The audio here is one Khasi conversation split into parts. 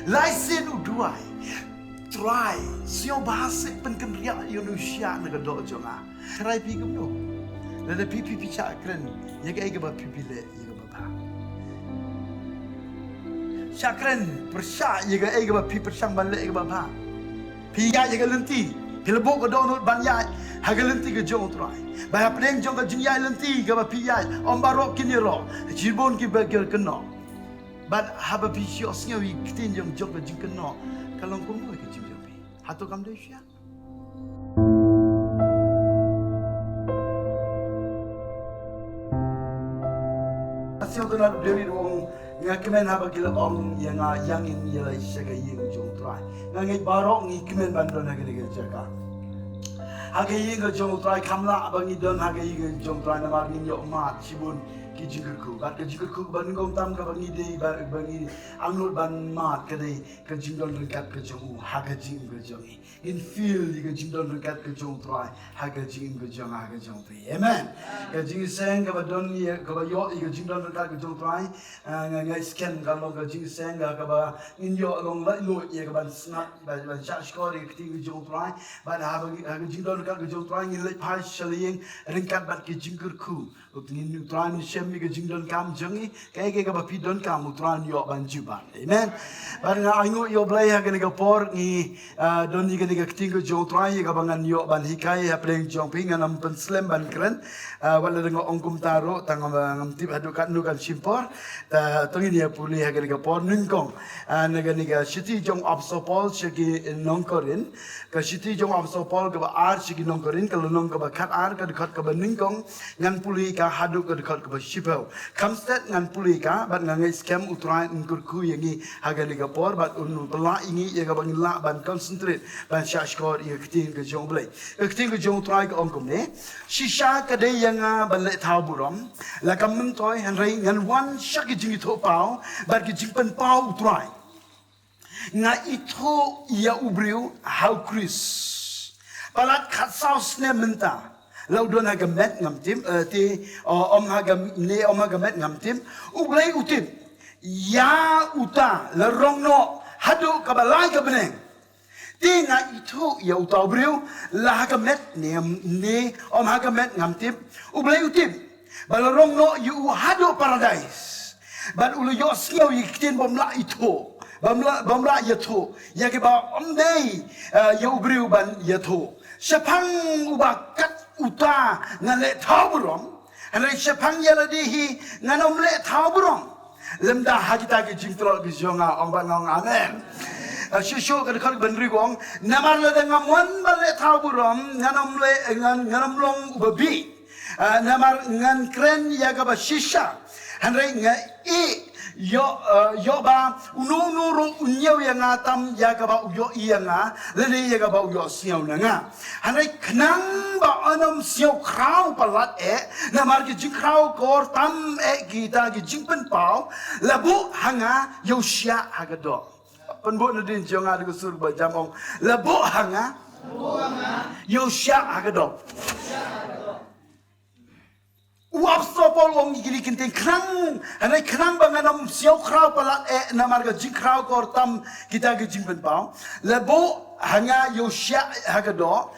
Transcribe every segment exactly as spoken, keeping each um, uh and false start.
Lai sien u duwai. Trai, sngewbha seh pynkynriah ïa u sha na ka doh jong nga. Trai phi kumno? Lada phi phi phi shah kren ïa kaei kaba phi phi leh ïa kaba bha. Shah kren pyrshah ïa kaei kaba phi pyrshang ban leh ïa kaba bha. Phi ïaid ïa ka lynti, phi la buh ka dohnud ban ïaid ha ka lynti ka jong u Trai. Ba hapdeng jong ka jingïaid lynti kaba phi ïaid, ym baroh kin ïaroh, shibun kiba kynnoh. Bad haba phi ïohsngew ïa ka ktien jong, jong ka jingkynnoh, ka long kumno ïa ka jingim jong phi? Hato kam dei shisha? Ka sngewtynnat u David u ong, nga kmen haba ki la ong ïa nga, ïa ngin ïaleit sha ka ïing jong u Trai. Nga ngeit baroh ngi kmen ban don ha kane ka jaka. Ha ka ïing ka jong u Trai, kham lah ba ngi don ha ka ïing ka jong u Trai namar ngin ïoh mad shibun ki jingkyrkhu. Bad ka jingkyrkhu kaba nyngkong tam kaba ngi dei ba, ba ngi angnud ban mad ka dei ka jingdon ryngkat ka jong u ha ka jingim ka jong ngi. Ngin feel ïa ka jingdon ryngkat ka jong u Trai ha ka jingim ka jong nga, ha ka jong phi. Amen. Ka jingïaseng kaba don ïa, kaba ïoh ïa ka jingdon ryngkat ka jong u Trai. Ah, nga, nga ngeit skhem ka long ka jingïaseng ka, kaba ngin ïoh long laitluid ïa kaban sngap, ban, ban shahshkor ïa ka ktien ka jong u Trai. Bad ha, ha ka jingdon ryngkat ka jong u Trai ngin leit phai sha la ïing ryngkat bad ka jingkyrkhu. Ngin, u Trai un shem ïa ka jingdonkam jong ngi, kaei kaei kaba phi donkam u Trai un ïoh ban jubab. Amen. Bad nga ainguh ïa u Blei ha kane ka por ngi, ah, don ïa kane ka ktien ka jong u Trai ïa kaba ngan ïoh ban hikai hapdeng jong phi, ngan ym pynslem ban kren. Ah, wat la dang ong kumta ruh tang ngam, ngam tip haduh katno kan shim por. Ta to ngin ïa pule ha kane ka por nyngkong. Ah, na kane ka shithi jong u Apostol Paul sha ki nong Korinth. Ka shithi jong u Apostol Paul kaba ar sha ki nong Korinth, ka lynnong kaba khatar, ka dkhot kaba nyngkong, ngan pule ka haduh ka dkhot kaba shiphew. Kham stet ngan pule ka, bad nga ngeit skhem u Trai un kyrkhu ïa ngi ha kane ka por, bad un pynlah ïa ngi ïa kaba ngin lah ban concentrate, ban shahshkor ïa ka ktien ka jong u Blei. Ka ktien ka jong u Trai ka ong kumne. Shisha ka dei ïa nga ban leh thaw burom, la kam myntoi, hynrei ngan wan sha ka jingithuhpaw bad ka jingpynpaw u Trai. Nga ithuh ïa u briew ha u Khrist. Palat khatsaw snem mynta. La u don ha ka met ngam tip, eh, te, oh, ym ha ka, ne ym ha ka met ngam tip. U Blei u tip. Ïa uta la rong noh haduh kaba lai ka bneng. Te nga ithuh ïa uta u briew, la ha ka met ne, ne ym ha ka met ngam tip. U Blei u tip. Ba la rong noh ïa u haduh paradais. Bad u la ïohsngew ïa ki ktien bym lah ithuh. Bym lah, bym lah ïathuh. Ïa kiba ym dei, eh, ïa u briew ban ïathuh. Shaphang uba kat uta ngan leh thaw burom. Hynrei shaphang ïa lade hi ngan ym leh thaw burom. Lymda ha kita ki jingtlot ki jong nga, ong bad nga ong amen. Eh, shuh shuh ka dkhot kaba hynriew ka ong, namar lada ngam wan ban leh thaw burom, ngan ym leh, ngan, ngan ym long uba bih. Ah, namar ngan kren ïa kaba shisha. Hynrei nga ïeh ïoh, ah, ïoh ba uno uno ruh un ñiew ïa nga tam ïa kaba u ïohi ïa nga, lane ïa kaba u ïohsngew na nga. Hynrei khnang ba un ym sngewkhraw palat eh, namar ki jingkhraw kor tam eh kita ki jingpynpaw, la buh ha nga ïa u shiah ha ka doh. Pynbuh nadien jong nga da ka sur ba jam ong, la buh ha nga ïa u shiah ha ka doh. U Apostol Paul u ong ïa kine ki kyntien khnang, hynrei khnang ba ngan ym sngewkhraw palat eh namar ka jingkhraw kor tam kita ki jingpynpaw. La buh ha nga ïa u shiah ha ka doh.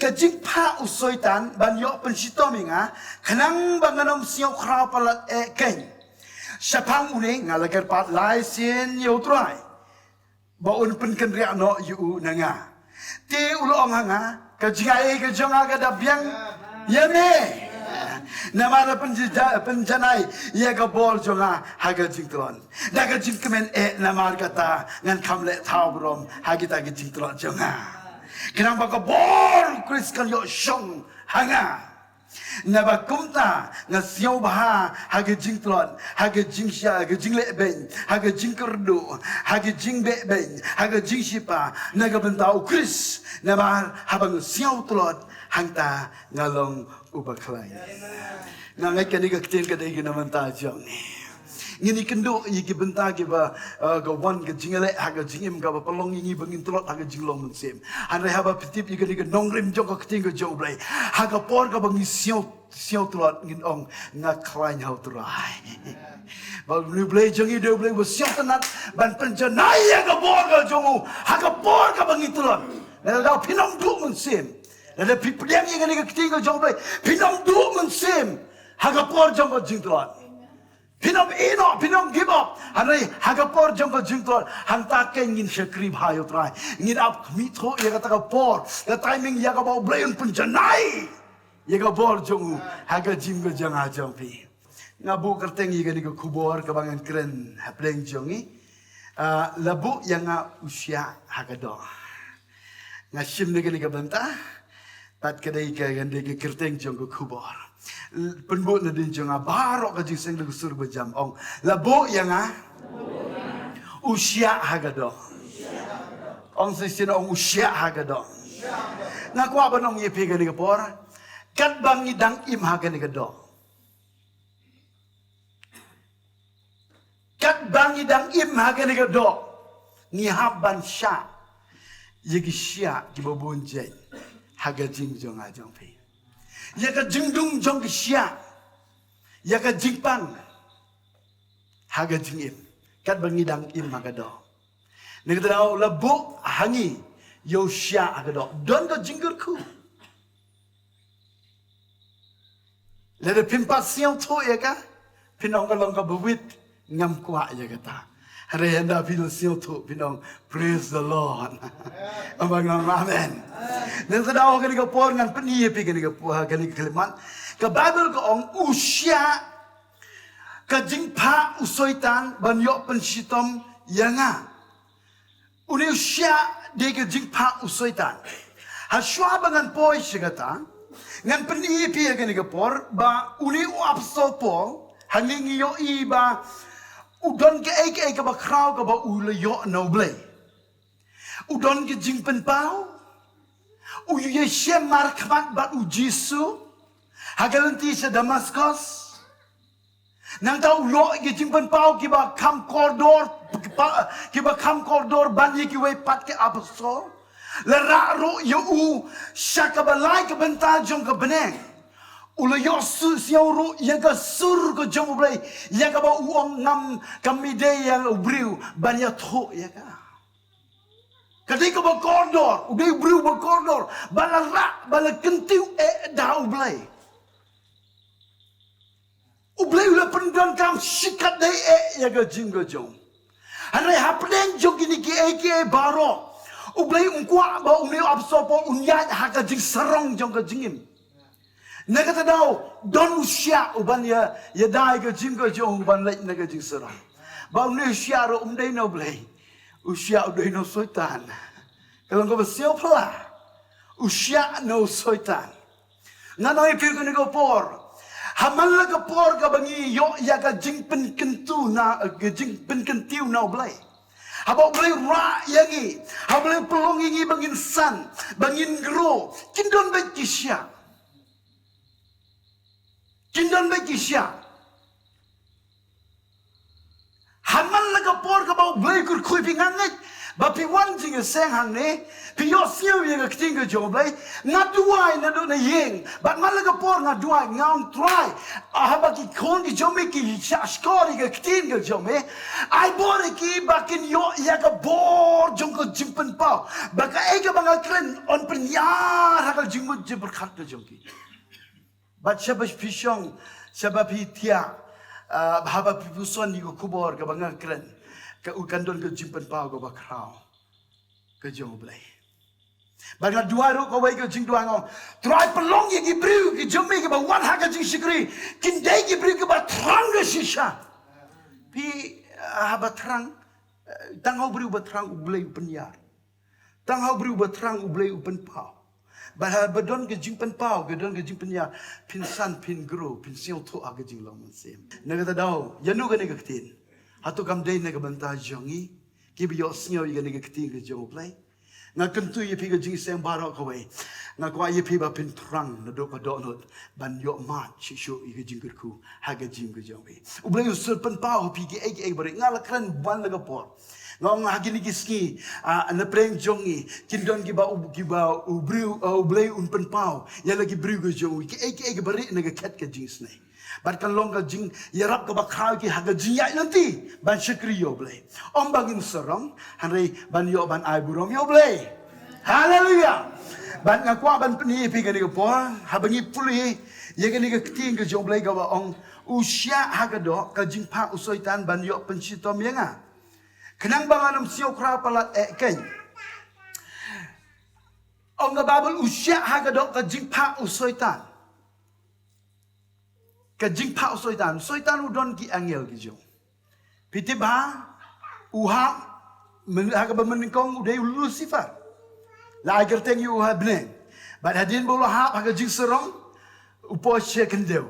Ka jingphah u Soitan ban ïoh pynshitom ïa nga, khnang ba ngan ym sngewkhraw palat eh keiñ. Shaphang une nga la kyrpad lai sien ïa u Trai. Ba un pynkynriah noh ïa u na nga. Te u la ong ha nga, ka jingaiei ka jong nga ka da biang ïa me. Namar la pynja-, pynjanai ïa ka bor jong nga ha ka jingtlot. Da ka jingkmen eh namar kata ngan kham leh thaw burom ha kita ki jingtlot jong nga. Khnang ba ka bor u Khrist kan ïoh shong ha nga. Naba kumta nga sngewbha ha ka jingtlot, ha ka jingshai, ha ka jingleh beiñ, ha ka jingkyrduh, ha ka jingbeh beiñ, ha ka jingshipa na ka bynta u Khrist. Naba haba nga sngewtlot hangta nga long uba khlaiñ. Nga ngeit kane ka ktien ka dei ka na bynta jong ngi. Ngin ïakynduh ïa ki bynta kiba, uh, ka wan ka jingleh ha ka jingim kaba pynlong ïa ngi ba ngin tlot ha ka jinglong mynsiem. Hynrei haba phi tip ïa kane ka nongrim jong ka ktien ka jong U Blei, ha ka por kaba ngi sngew Sngewtlot ngin ong nga khlaiñ ha u Trai. Ba u Blei jong ngi u dei u Blei ba sngewtynnat ban pynjanai ïa ka bor ka jong u ha ka por kaba ngi tlot. Lada phin ym duh mynsiem, lada phi pdiang ïa kane ka ktien ka jong u Blei, phin ym duh mynsiem ha ka por jong ka jingtlot. Phin ym ïeh noh, phin ym give up. Hynrei ha ka por jong ka jingtlot, hangta keiñ ngin shakri bha ïa u Trai. Ngin ap khmih thuh ïa kata ka por, ka timing ïa kaba u Blei un pynjanai ïa ka bor jong u ha ka jingim ka jong nga jong phi. Nga buh kyrteng ïa kane ka khubor kaba ngan kren hapdeng jong ngi. Ah, la buh ïa nga u shiah ha ka doh. Nga shim na kane ka bynta. Bad ka dei ka, ka dei ka kyrteng jong ka khubor. L-, pynbuh nadien jong nga baroh ka jingseng da ka sur ba jam, ong, la buh ïa nga u shiah ha ka doh. Ong shisien, ong, u shiah ha ka doh. Nga kwah ban ong ïa phi kane ka por, katba ngi dang im ha kane ka doh, katba ngi dang im ha kane ka doh, ngi hap ban shah ïa ki shiah kiba bun jait ha ka jingim jong nga jong phi. Ïa ka jingdum jong ki shiah, ïa ka jingpang ha ka jingim, katba ngi dang im ha ka doh. Na kata ka daw la buh ha ngi ïa u shiah ha ka doh. Don ka jingkyrkhu. Lada phim pat sngewthuh ïa ka, phin ong ka long kaba wit, ngam kwah ïa kata. Hynrei ynda phi la sngewthuh, phin ong, "Praise the Lord." Aba ngam, amen. Na kata ka daw kane ka por ngan pyni ïa phi kane ka por, kane ka khyllipmat. Ka Baibl ka ong u shiah ka jingphah u Soitan ban ïoh pynshitom ïa nga. Une u shiah dei ka jingphah u Soitan. Hashwa ba ngan poi sha kata, ngan pyni ïa phi ïa kane ka por ba une u apostol Paul, hangne ngi ïohi ba u don kaei kaei kaba khraw kaba u la ïoh na u Blei. U don ka jingpynpaw, u ïashem markhmat bad u Jisu ha ka lynti sha Damaskos. Nangta u ïoh ki jingpynpaw kiba kham kordor, kiba, kiba kham kordor ban ïa kiwei pat ki apostol. La rah ruh ïa u sha kaba lai ka bynta jong ka bneng. U la ïohsngew ruh ïa ka sur ka jong u Blei, ïa kaba u ong, ngam, kam dei ïa u briew ban ïathuh ïa ka. Ka dei kaba kordor, u dei u briew ba kordor, ba la rah, ba la kyntiew eh da u Blei. U Blei u la pyndonkam shikatdei eh ïa ka jingim ka jong u. Hynrei hapdeng jong kine kiei kiei baroh, u Blei um kwah ba une u apostol Paul un ïaid ha ka jingsarong jong ka jingim. Na kata ka daw don u shiah uban ïa, ïada ïa ka jingim ka jong u, uban leit na ka jingsarong. Ba une u shiah ruh um dei na u Blei. U shiah u dei na u Soitan. Ka long kaba sngewphylla. U shiah na u Soitan. Ngan ong ïa phi kane ka por, ha man la ka por kaba ngi ïoh ïa ka jingpynkyntu na, ka jingpynkyntiew na u Blei. Haba u Blei u rah ïa ngi, haba u Blei u pynlong ïa ngi ba ngin san, ba ngin grow, kin don beit ki shiah. Kin don beit ki shiah. Ha man la ka por kaba u Blei u kyrkhu ïa phi, nga ngeit ba phi wan jingïaseng hangne, phi ïohsngew ïa ka ktien ka jong u Blei. Nga duwai naduh na ïing, bad man la ka por nga duwai, nga ong, Trai, ah, haba ki khun ki jong me ki shahshkor ïa ka ktien ka jong me, ai bor ïa ki ba kin ïoh ïa ka bor jong ka jingpynpaw, ba kaei kaba nga kren yn pynïar ha ka jingmut jingpyrkhat ka jong ki. Bad shaba phi shong, shaba phi thiah, ah, haba phi puson ïa ka khubor kaba nga kren, ka u kan don ka jingpynpaw kaba khraw ka jong u Blei. Bad nga duwai ruh kawei ka jingduwai, nga ong, Trai, pynlong ïa ki briew ki jong me kiba wan ha ka jingshakri kin dei ki briew kiba thrang ka shisha. Phi, ah, haba thrang, eh, tang ha u briew ba thrang u Blei u pynïar. Tang ha u briew ba thrang u Blei u pynpaw. Bad haba don ka jingpynpaw, ka don ka jingpynïar, phin san, phin grow, phin sngewthuh ha ka jinglong mynsiem. Na kata ka daw, ïa no kane ka ktien? Hato kam dei na ka bynta jong ngi kiba ïohsngew ïa kane ka ktien ka jong u Blei? Nga kyntu ïa phi ka jingseng baroh kawei. Nga kwah ïa phi ba phin thrang naduh ka dohnud ban ïoh mad shuh shuh ïa ka jingkyrkhu ha ka jingim ka jong phi. U Blei un sa pynpaw ha phi kiei kiei barit. Nga la kren ban la ka por. Nga ong ha kine ki sngi, ah, na pdeng jong ngi kin don kiba u, kiba u briew, ah, U Blei un pynpaw ïa la ki briew ka jong u kiei kiei kiba rit na ka khet ka jingsneng. Bad kan long ka jingïarap kaba khraw ïa ki ha ka jingïaid lynti ban shakri ïa U Blei. Ym ba ngin sarong, hynrei ban ïoh ban ai burom ïa U Blei. Haleluya. Bad nga kwah ban pyni ïa phi kane ka por, haba ngi pule ïa kane ka ktien ka jong U Blei kaba ong, u shiah ha ka doh ka jingphah u Soitan ban ïoh pynshitom ïa nga. Khnang ba ngan ym sngew khraw palat eh keiñ. Ong ka Baibl, u shiah ha ka doh ka jingphah u Soitan. Ka jingphah u Soitan. Soitan u don ki angel ki jong. Phi tip ba u hap, myn-, ha kaba mynnyngkong u dei u Lucifer. La ai kyrteng ïa u ha bneng. Bad hadien ba u la hap ha ka jingsarong, u poi sha khyndew.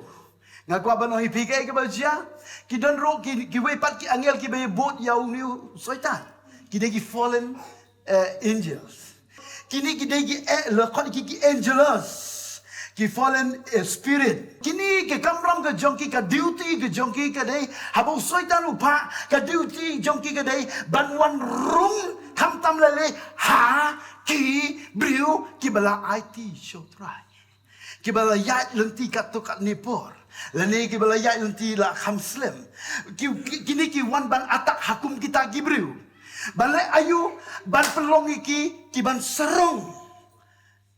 Nga kwah ban ong ïa phi kaei kaba jia, ki don ruh ki, kiwei pat ki angel kiba ïabud ïa une u Soitan. Ki dei ki fallen, eh, angels. Kine ki dei ki, eh, la khot ki, ki angelus, ki fallen, eh, spirit. Kine ki kamram ka jong ki, ka duty ka jong ki ka dei, haba u Soitan u phah, ka duty jong ki ka dei ban wan rung khamtam lei lei ha ki briew kiba la aiti sha U Trai. Kiba la ïaid lynti katto katne por. Lane kiba la ïaid lynti la kham slem. Ki, ki, kine ki wan ban attack ha kum kita ki briew. Ban leh aïu, ban pynlong ïa ki, ki ban sarong.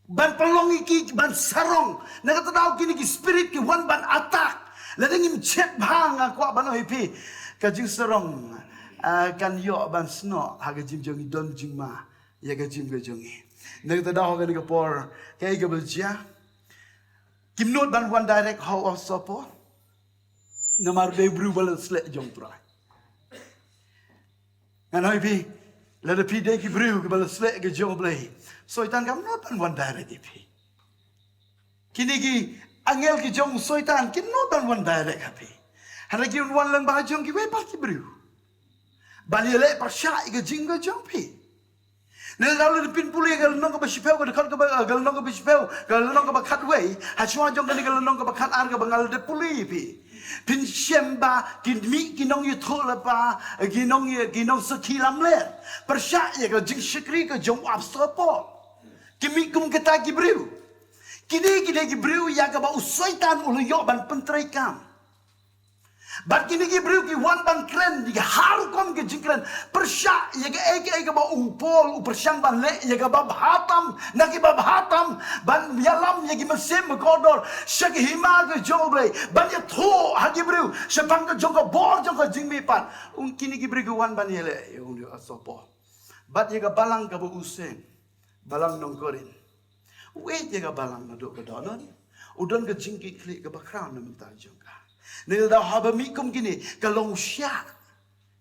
Ban pynlong ïa ki, ki ban sarong. Na kata daw kine ki spirit ki wan ban attack. Lada ngim check bha, nga kwah ban ong ïa phi, ka jingsarong, ah, kan ïoh ban snoh ha ka jingim jong ngi, don jingma ïa ka jingim ka jong ngi. Na kata daw ha kane ka por, kaei kaba jia, kim nud ban wan direct ha u apostol Paul. Namar dei briew ba la sleh jong U Trai. Ngan ong ïa phi, lada phi dei ki briew kiba la sleh ka jong U Blei, Soitan kam nud ban wan direct ïa phi. Kine ki angel ki jong u Soitan kin nud ban wan direct ha phi. Hynrei kin wan lyngba jong kiwei pat ki briew ban ïaleh pyrshah ïa ka jingim ka jong phi. Na la, lada phin pule ka lynnong kaba shiphew, ka dkhot kaba, ka lynnong kaba shiphew, ka lynnong kaba khatwei, ha shuwa jong kane ka lynnong kaba khatar kaba nga la dep pule ïa phi, phin shem ba kin mih ki nongïathuhlypa, ki nong, ki nongsakhi lamler pyrshah ïa ka jingshakri ka jong u apostol Paul. Ki mih kum kita ki briew. Kine ki dei ki briew ïa kaba u Soitan u la ïoh ban pyntreikam. Bad kine ki briew ki wan ban kren ïa ki ha rukom ki jingkren pyrshah ïa kaei kaei kaba u Paul u pyrshang ban leh ïa kaba bha tam na kiba bha tam, ban ïalam ïa ki mynsiem bakordor sha ka hima ka jong U Blei, ban ïathuh ha ki briew shaphang ka jong ka bor jong ka jingmihpat. Ong kine ki briew ki wan ban ïaleh ïa u apostol Paul bad ïa ka balang kaba u seng, balang nong Korinth. Wei ïa ka balang naduh ka dohnud. U don ka jingkitkhlieh kaba khraw na bynta jong ka. Nangta haba mih kum kine, ka long u shiah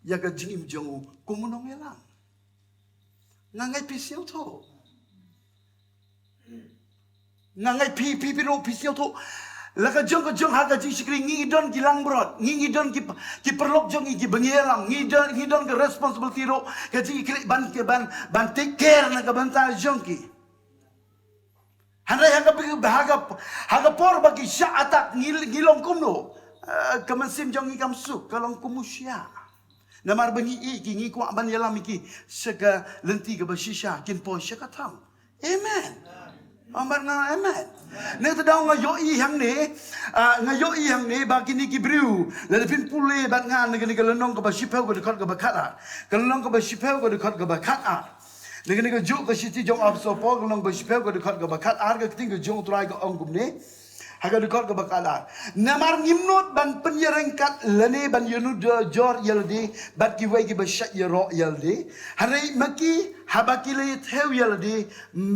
ïa ka jingim jong u kum u nongïalam. Nga ngeit phi sngewthuh. Nga ngeit phi, phi, phi ruh phi sngewthuh. La ka jong ka jong ha ka jingshakri ngi don ki langbrot, ngi, ngi don ki, ki paralok jong ngi kiba ngi ïalam, ngi don, ngi don ka responsibility ruh, ka jingkitkhlieh ban, ban, ban take care na ka bynta jong ki. Hynrei ha ka, ha ka, ha ka por ba ki shah attack ngi, ngi long kumno? Eh, ka mynsiem jong ngi kam suk, ka long kum u shiah. Namar ba ngi ïeit ki, ngi kwah ban ïalam ïa ki sha ka lynti kaba shisha, kin poi sha ka thong. Amen. Ong bad nga amen. Nangta daw nga ïohi hangne, ah, nga ïohi hangne ba kine ki briew, lada phin pule bad nga na kane ka lynnong kaba shiphew ka dkhot kaba khatar. Ka lynnong kaba shiphew ka dkhot kaba khatar. Na kane kajuh ka shithi jong u apostol Paul, ka lynnong ba shiphew ka dkhot kaba khatar, ka ktien ka jong u Trai ka ong kumne ha ka dkhot kaba khatar: Namar ngim nud ban pynïaryngkat lane ban ïanujor ïa lade bad kiwei kiba shait ïaroh ïa lade. Hynrei ma ki, haba ki la ïathew ïa lade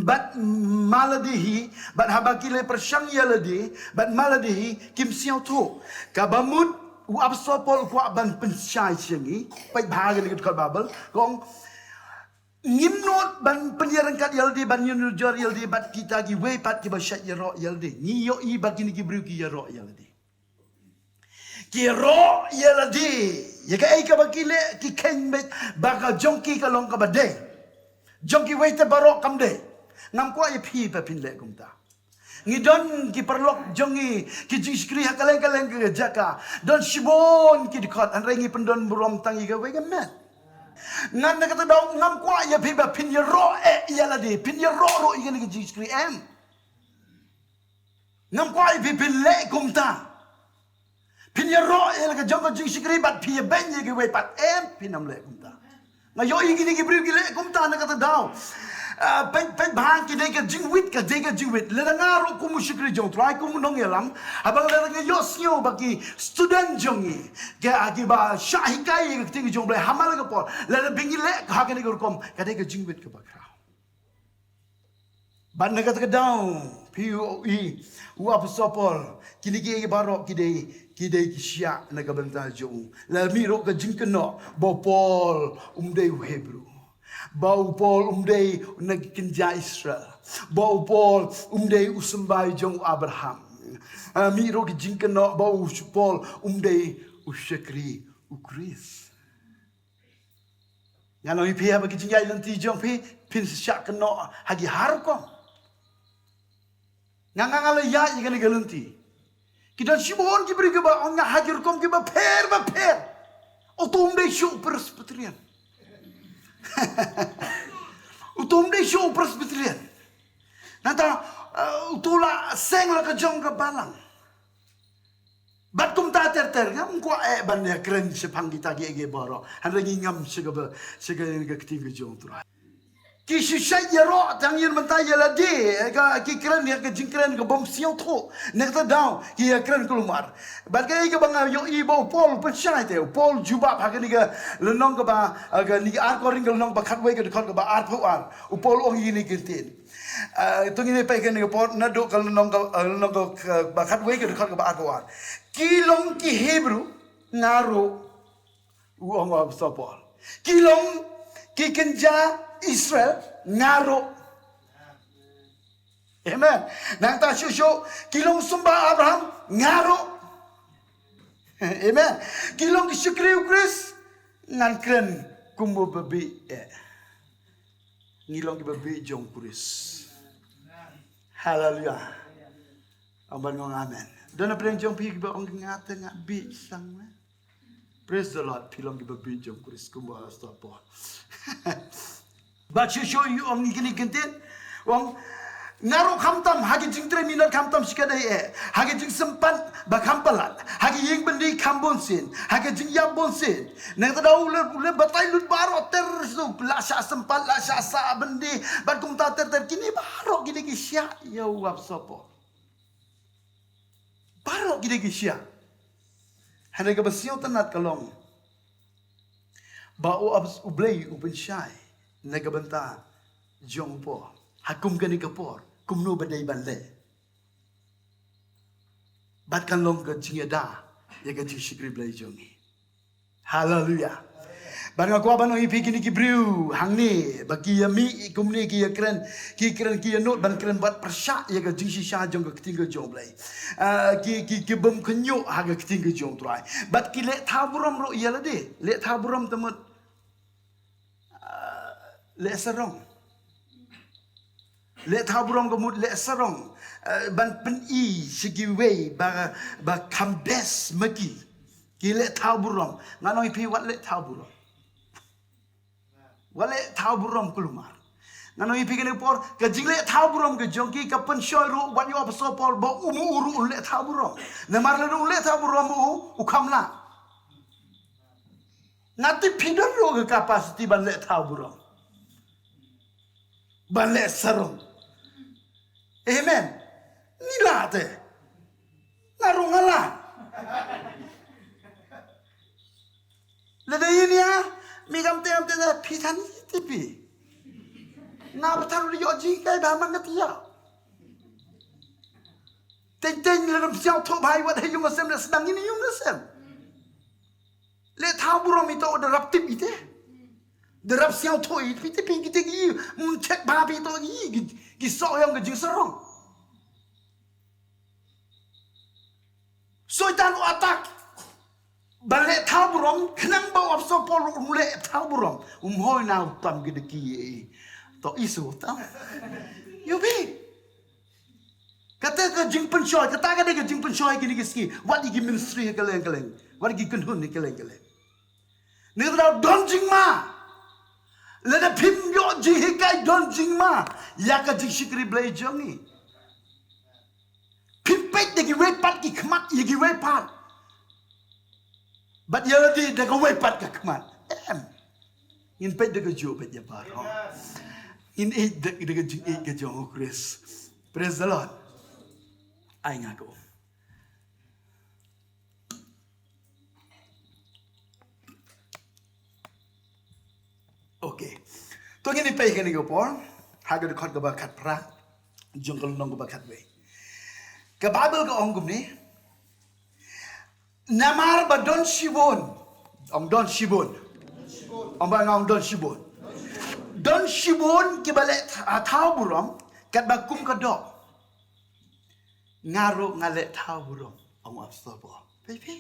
bad ma lade hi, bad haba ki la pyrshang ïa lade bad ma lade hi, kim sngewthuh. Kaba mut u apostol Paul u kwah ban pynshai sha ngi. Peit bha kane ka dkhot Baibl, ka ong, ngim nud ban pynïaryngkat ïa lade, ban ïanujor ïa lade bad kita kiwei pat kiba shait ïaroh ïa lade. Ngi ïohi ba kine ki briew ki ïaroh ïa lade. Ki ïaroh ïa lade ïa kaei kaba ki leh, ki kheiñ beit ba ka jong ki ka long kaba dei. Jong kiwei te baroh kam dei. Ngam kwah ïa phi ba phin leh kumta. Ngi don ki paralok jong ngi, ki jingshakri ha kylleng kylleng ki jaka. Don shibun ki dkhot, hynrei ngi pyndon burom tang ïa kawei ka met. Ngan na kata daw ngam kwah ïa phi ba phin ïaroh eh ïa lade, phin ïaroh ruh ïa kane ka jingshakri, em. Ngam kwah ïa phi phin leh kumta. Phin ïaroh ïa la ka jong ka jingshakri bad phi ïabeiñ ïa kiwei pat, em, phin ym leh kumta. Nga ïohi kine ki briew ki leh kumta na kata daw. Ah, peit, peit bha, ki dei ka jingwit, ka dei ka jingwit. Lada nga ruh kum u shakri jong u Trai, kum u nongïalam, haba lada nga ïohsngew ba ki student jong ngi, ki, ah, kiba shah hikai ïa ka ktien jong u Blei ha man la ka por, lada ba ngi leh ha kane ka rukom, ka dei ka jingwit kaba khraw. Bad na kata ka daw, phi ïohi, u Apostol Paul, kine kiei baroh ki dei, ki dei ki shiah na ka bynta jong u. La mih ruh ka jingkynnoh ba u Paul um dei u Hebru, ba u Paul um dei na ki kynja Israel, ba u Paul um dei u symbai jong u Abraham. La mih ruh ka jingkynnoh ba u Paul um dei u shakri u Khrist. Ngan ong ïa phi, haba ki jingïaid lynti jong phi, phin sa shah kynnoh ha ki ha rukom. Nga, nga, nga la ïaid ïa kane ka lynti. Ki don shibun ki briew kiba ong nga ha ki rukom kiba pher ba pher. Uto um dei shuh u Presbyterian. Uto um dei shuh u Presbyterian. Nangta, eh, uto la seng la ka jong ka balang. Bad kumta ter ter, ngam kwah eh ban ïakren shaphang kita kiei kiei baroh. Hynrei ngi ngam sha kaba, sha ka, ka ktien ka jong u Trai. Ki shu shait ïaroh tang ïa mynta ïa lade, eh, ka, ki kren ïa ka jingkren ka bym sngewthuh. Na kata daw, ki ïakren kulmar. Bad kaei kaba nga ïohi ba u Paul u pynshai te, u Paul jubab ha kane ka lynnong kaba, eh, kane ka ar Korinth ka lynnong ba khatwei ka dkhot kaba arphew ar. U Paul u ong ïa kine ki ktien. Ah, to ngin ïa peit kane ka por, naduh ka lynnong ka, ah, lynnong ka, ka, ba khatwei ka dkhot kaba arphew ar. Ki long ki Hebru, nga ruh, u ong u Apostol Paul. Ki long ki kynja Israel, nga ruh. Amen. Nangta shuh shuh, ki long symbai Abraham, nga ruh. Amen. Ki long ki shakri u Khrist, ngan kren kum u babieit. Ngi long kiba bieit jong u Khrist. Haleluya. Ong ban ong amen. Don na pdeng jong phi kiba ong nga te nga bieit sang, eh. Praise the Lord. Phi long kiba bieit jong u Khrist kumba u Apostol Paul. Bad shuh shuh u ong ïa kine ki ktien. U ong nga ruh khamtam ha ki jingtrei minot khamtam shikatdei eh. Ha ki jingsympat ba kham palat. Ha ki ïing byndi kham bunsien. Ha ki jingïap bunsien. Nangta daw u la, u la batai lut baroh ter shuh, la shah sympat, la shah sah byndi, bad kumta ter ter, kine baroh kine ki shiah ïa u Apostol Paul. Baroh kine ki shiah. Hynrei kaba sngewtynnat ka long ba u Aps-, u Blei u pynshai na ka bynta jong u Paul. Ha kum kane ka por, kumno ba dei ban leh. Bad kan long ka jingïada ïa ka jingshakri Blei jong ngi. Haleluya. Bad nga kwah ban ong ïa phi kine ki briew hangne ba ki ïa mih kumne ki ïa kren, ki kren ki ïa nud ban kren bad pyrshah ïa ka jingshisha jong ka ktien ka jong u Blei. Ah, ki, ki, ki bym khynñiuh ha ka ktien ka jong u Trai. Bad ki leh thaw burom ruh ïa lade. Leh thaw burom te mut, ah, leh sarong. Leh thaw burom ka mut leh sarong, eh, ban pyni sha kiwei ba, ba kham best ma ki. Ki leh thaw burom. Ngan ong ïa phi wat leh thaw burom. Wat leh thaw burom kulmar. Ngan ong ïa phi kane ka por, ka jingleh thaw burom ka jong ki ka pynshoi ruh wat ïa u Apostol Paul ba u ma u ruh u leh thaw burom. Namar lada u leh thaw burom u, u kham lah. Nga tip phi don ruh ka capacity ban leh thaw burom. Ban leh sarong. Amen. Ngi lah te. Nga ruh nga lah. Lada ïa nia, mi kam te, kam te, phi than ïa te phi. Nga ba than ruh ïoh jinghikai ba man ka tia. Teng teng lada ym sngewthuh bha ïa wat ha ïung ha sem, da sdang ïa ïung ha sem. Leh thaw burom ito da rap tip ite. Da rap sngewthuh ite, phi te phi kite ki, mm, check bha phi to ki, ki, ki soh ïa ka jingsarong. Soitan u attack. Ba leh thaw burom, khnang ba u Apostol Paul um leh thaw burom. Um hoi na u tam ki da ki, eh. To isu, to. Ïohi. Kata ka jingpynshoi, kata ka dei ka jingpynshoi kine ki sngi. Wat ïa ki ministry ha kylleng kylleng. Wat ïa ki kynhun ha kylleng kylleng. Ngi dei don jingma. Lada phim ïoh jinghikai don jingma ïa ka jingshakri Blei jong ngi. Phim peit da kiwei pat ki khmat ïa kiwei pat. Bad ïa lade da kawei pat ka khmat. Em. Ngin peit da kajuh bad ïa baroh. Ngin ïeit da, da ka jingïeit ka jong u Khrist. Praise the Lord. Ai nga ko. Okay. To ngin ïa peit kane ka por. Ha ka dkhot kaba khatphra jong ka lynnong kaba khatwei. Ka Baibl ka ong kumne. Namar ba don shibun. Ong don shibun. Ong ba nga ong don shibun. Don shibun kiba leh tha-, thaw burom katba kum ka doh. Nga ruh nga leh thaw burom. Ong u apostol Paul. Phi phi.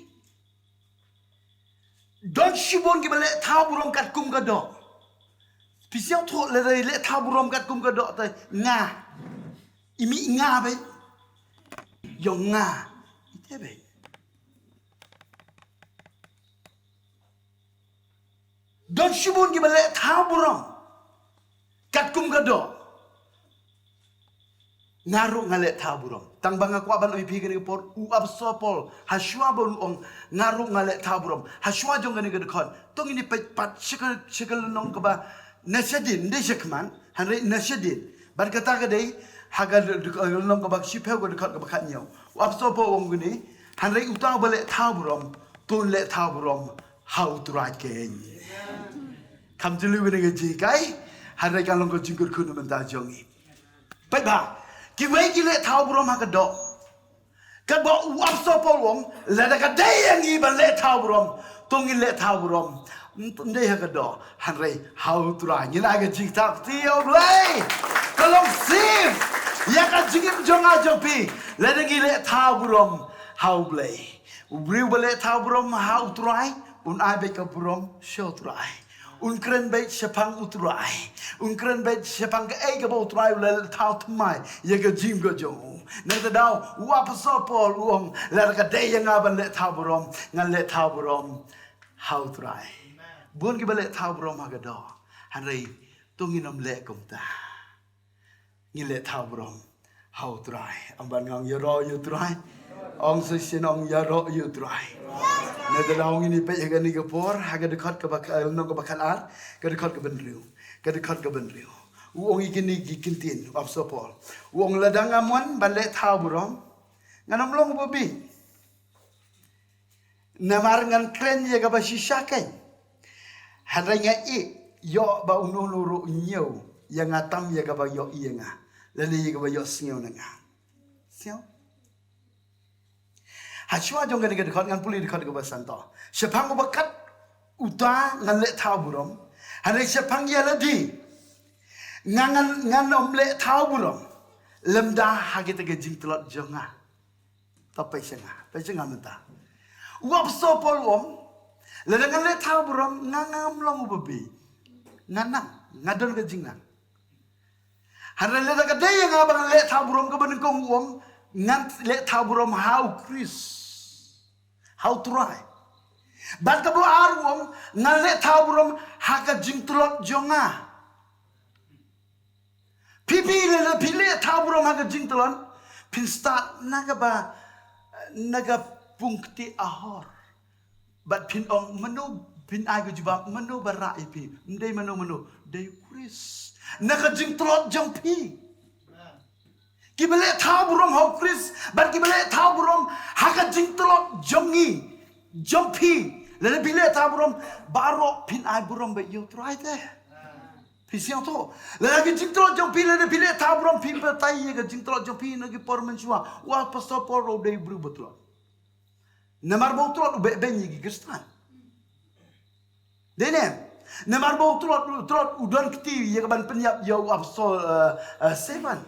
Don shibun kiba leh thaw burom katkum ka doh. Phi sngewthuh lada leh thaw burom katkum ka doh te nga. I mih nga beit. Ïong nga. Ite beit. Don shibun kiba leh thaw burom katkum ka doh. Nga ruh nga leh thaw burom. Tang ba nga kwah ban ong ïa phi kane ka por, u apostol Paul, hashwa ba u ong nga ruh nga leh thaw burom, hashwa jong kane ka dkhot, to ngin ïa peit pat sha ka, sha ka lynnong kaba na shadien, ym dei shakhmat, hynrei na shadien. Bad kata ka dei ha ka lynnong kaba shiphew, ka dkhot kaba khathynñiew. U apostol Paul u ong kumne, hynrei uta uba leh thaw burom, to un leh thaw burom ha u Trai keiñ. Kham jylliew kane ka jinghikai, hynrei ka long ka jingkyrkhu na bynta jong ngi. Peit ba, kiwei ki leh thaw burom ha ka doh. Kaba u apostol Paul u ong, lada ka dei ïa ngi ban leh thaw burom, to ngin leh thaw burom. Ym dei ha ka doh, hynrei ha u Trai. Ngin ai ka jingtap kti ïa u Blei. Ka long siem ïa ka jingim jong nga jong phi, lada ngi leh thaw burom ha u Blei. U briew ba leh thaw burom ha u Trai, un ai beit ka burom sha u Trai. Un kren beit shaphang u Trai. Un kren beit shaphang kaei kaba u Trai u la leh thaw thymmai ïa ka jingim ka jong u. Nangta daw, u apostol Paul u ong, lada ka dei ïa nga ban leh thaw burom, ngan leh thaw burom ha u Trai. Bun kiba leh thaw burom ha ka doh. Hynrei to ngin ym leh kumta. Ngin leh thaw burom ha u Trai. Ong ban nga ong ïaroh ïa u Trai. Ong sa shisien ong ïaroh ïa u Trai. Nangta daw ngin ïa peit ha kane ka por, ha ka dkhot kaba kha-, lynnong kaba khatar, ka dkhot kaba hynriew. Ka dkhot kaba hynriew. U ong ïa kine ki ktien, u apostol Paul. U ong lada nga mon ban leh thaw burom, ngan ym long uba bieit. Namar ngan kren ïa kaba shisha keiñ. Hynrei nga ïeh, ïoh ba uno uno ruh u ñiew ïa nga tam ïa kaba ïohi ïa nga, lane ïa kaba ïohsngew na nga. Sngew? Hashwa jong kane ka dkhot ngan pule dkhot kaba san to. Shaphang uba kat uta ngan leh thaw burom. Hynrei shaphang ïa lade nga ngan, ngan ym leh thaw burom lymda ha kita ki jingtlot jong nga. To peit sha nga, peit sha nga mynta. U apostol Paul u ong, lada ngan leh thaw burom, nga ngam long uba bieit. Nga nang, nga don ka jingnang. Hynrei lada ka dei ïa nga ba ngan leh thaw burom, kaba nyngkong u ong, ngan leh thaw burom ha u Khrist. Ha u Trai. Bad kaba ar u ong, ngan leh thaw burom ha ka jingtlot jong nga. Phi phi lada phi leh thaw burom ha ka jingtlot, phin stad na kaba, na ka pung kti ahor. Bad phin ong mano, phin ai ka jubab mano ba rah ïa phi. Ym dei mano mano, dei u Khrist. Na ka jingtlot jong phi. Kiba leh thaw burom ha u Khrist, bad kiba leh thaw burom ha ka jingtlot jong ngi, jong phi. Lada phi leh thaw burom, baroh phin ai burom beit ïa u Trai te. Phi sngewthuh. Lada ka jingtlot jong phi, lada phi leh thaw burom, phi batai ïa ka jingtlot jong phi na ki por mynshuwa. U apostol Paul ruh u dei u briew ba tlot. Namar ba u tlot u beh beiñ ïa ki Khristan. Dei ne? Namar ba u tlot, u tlot u don kti ïa ka ban pynïap ïa u apostol, eh, eh, Stephen.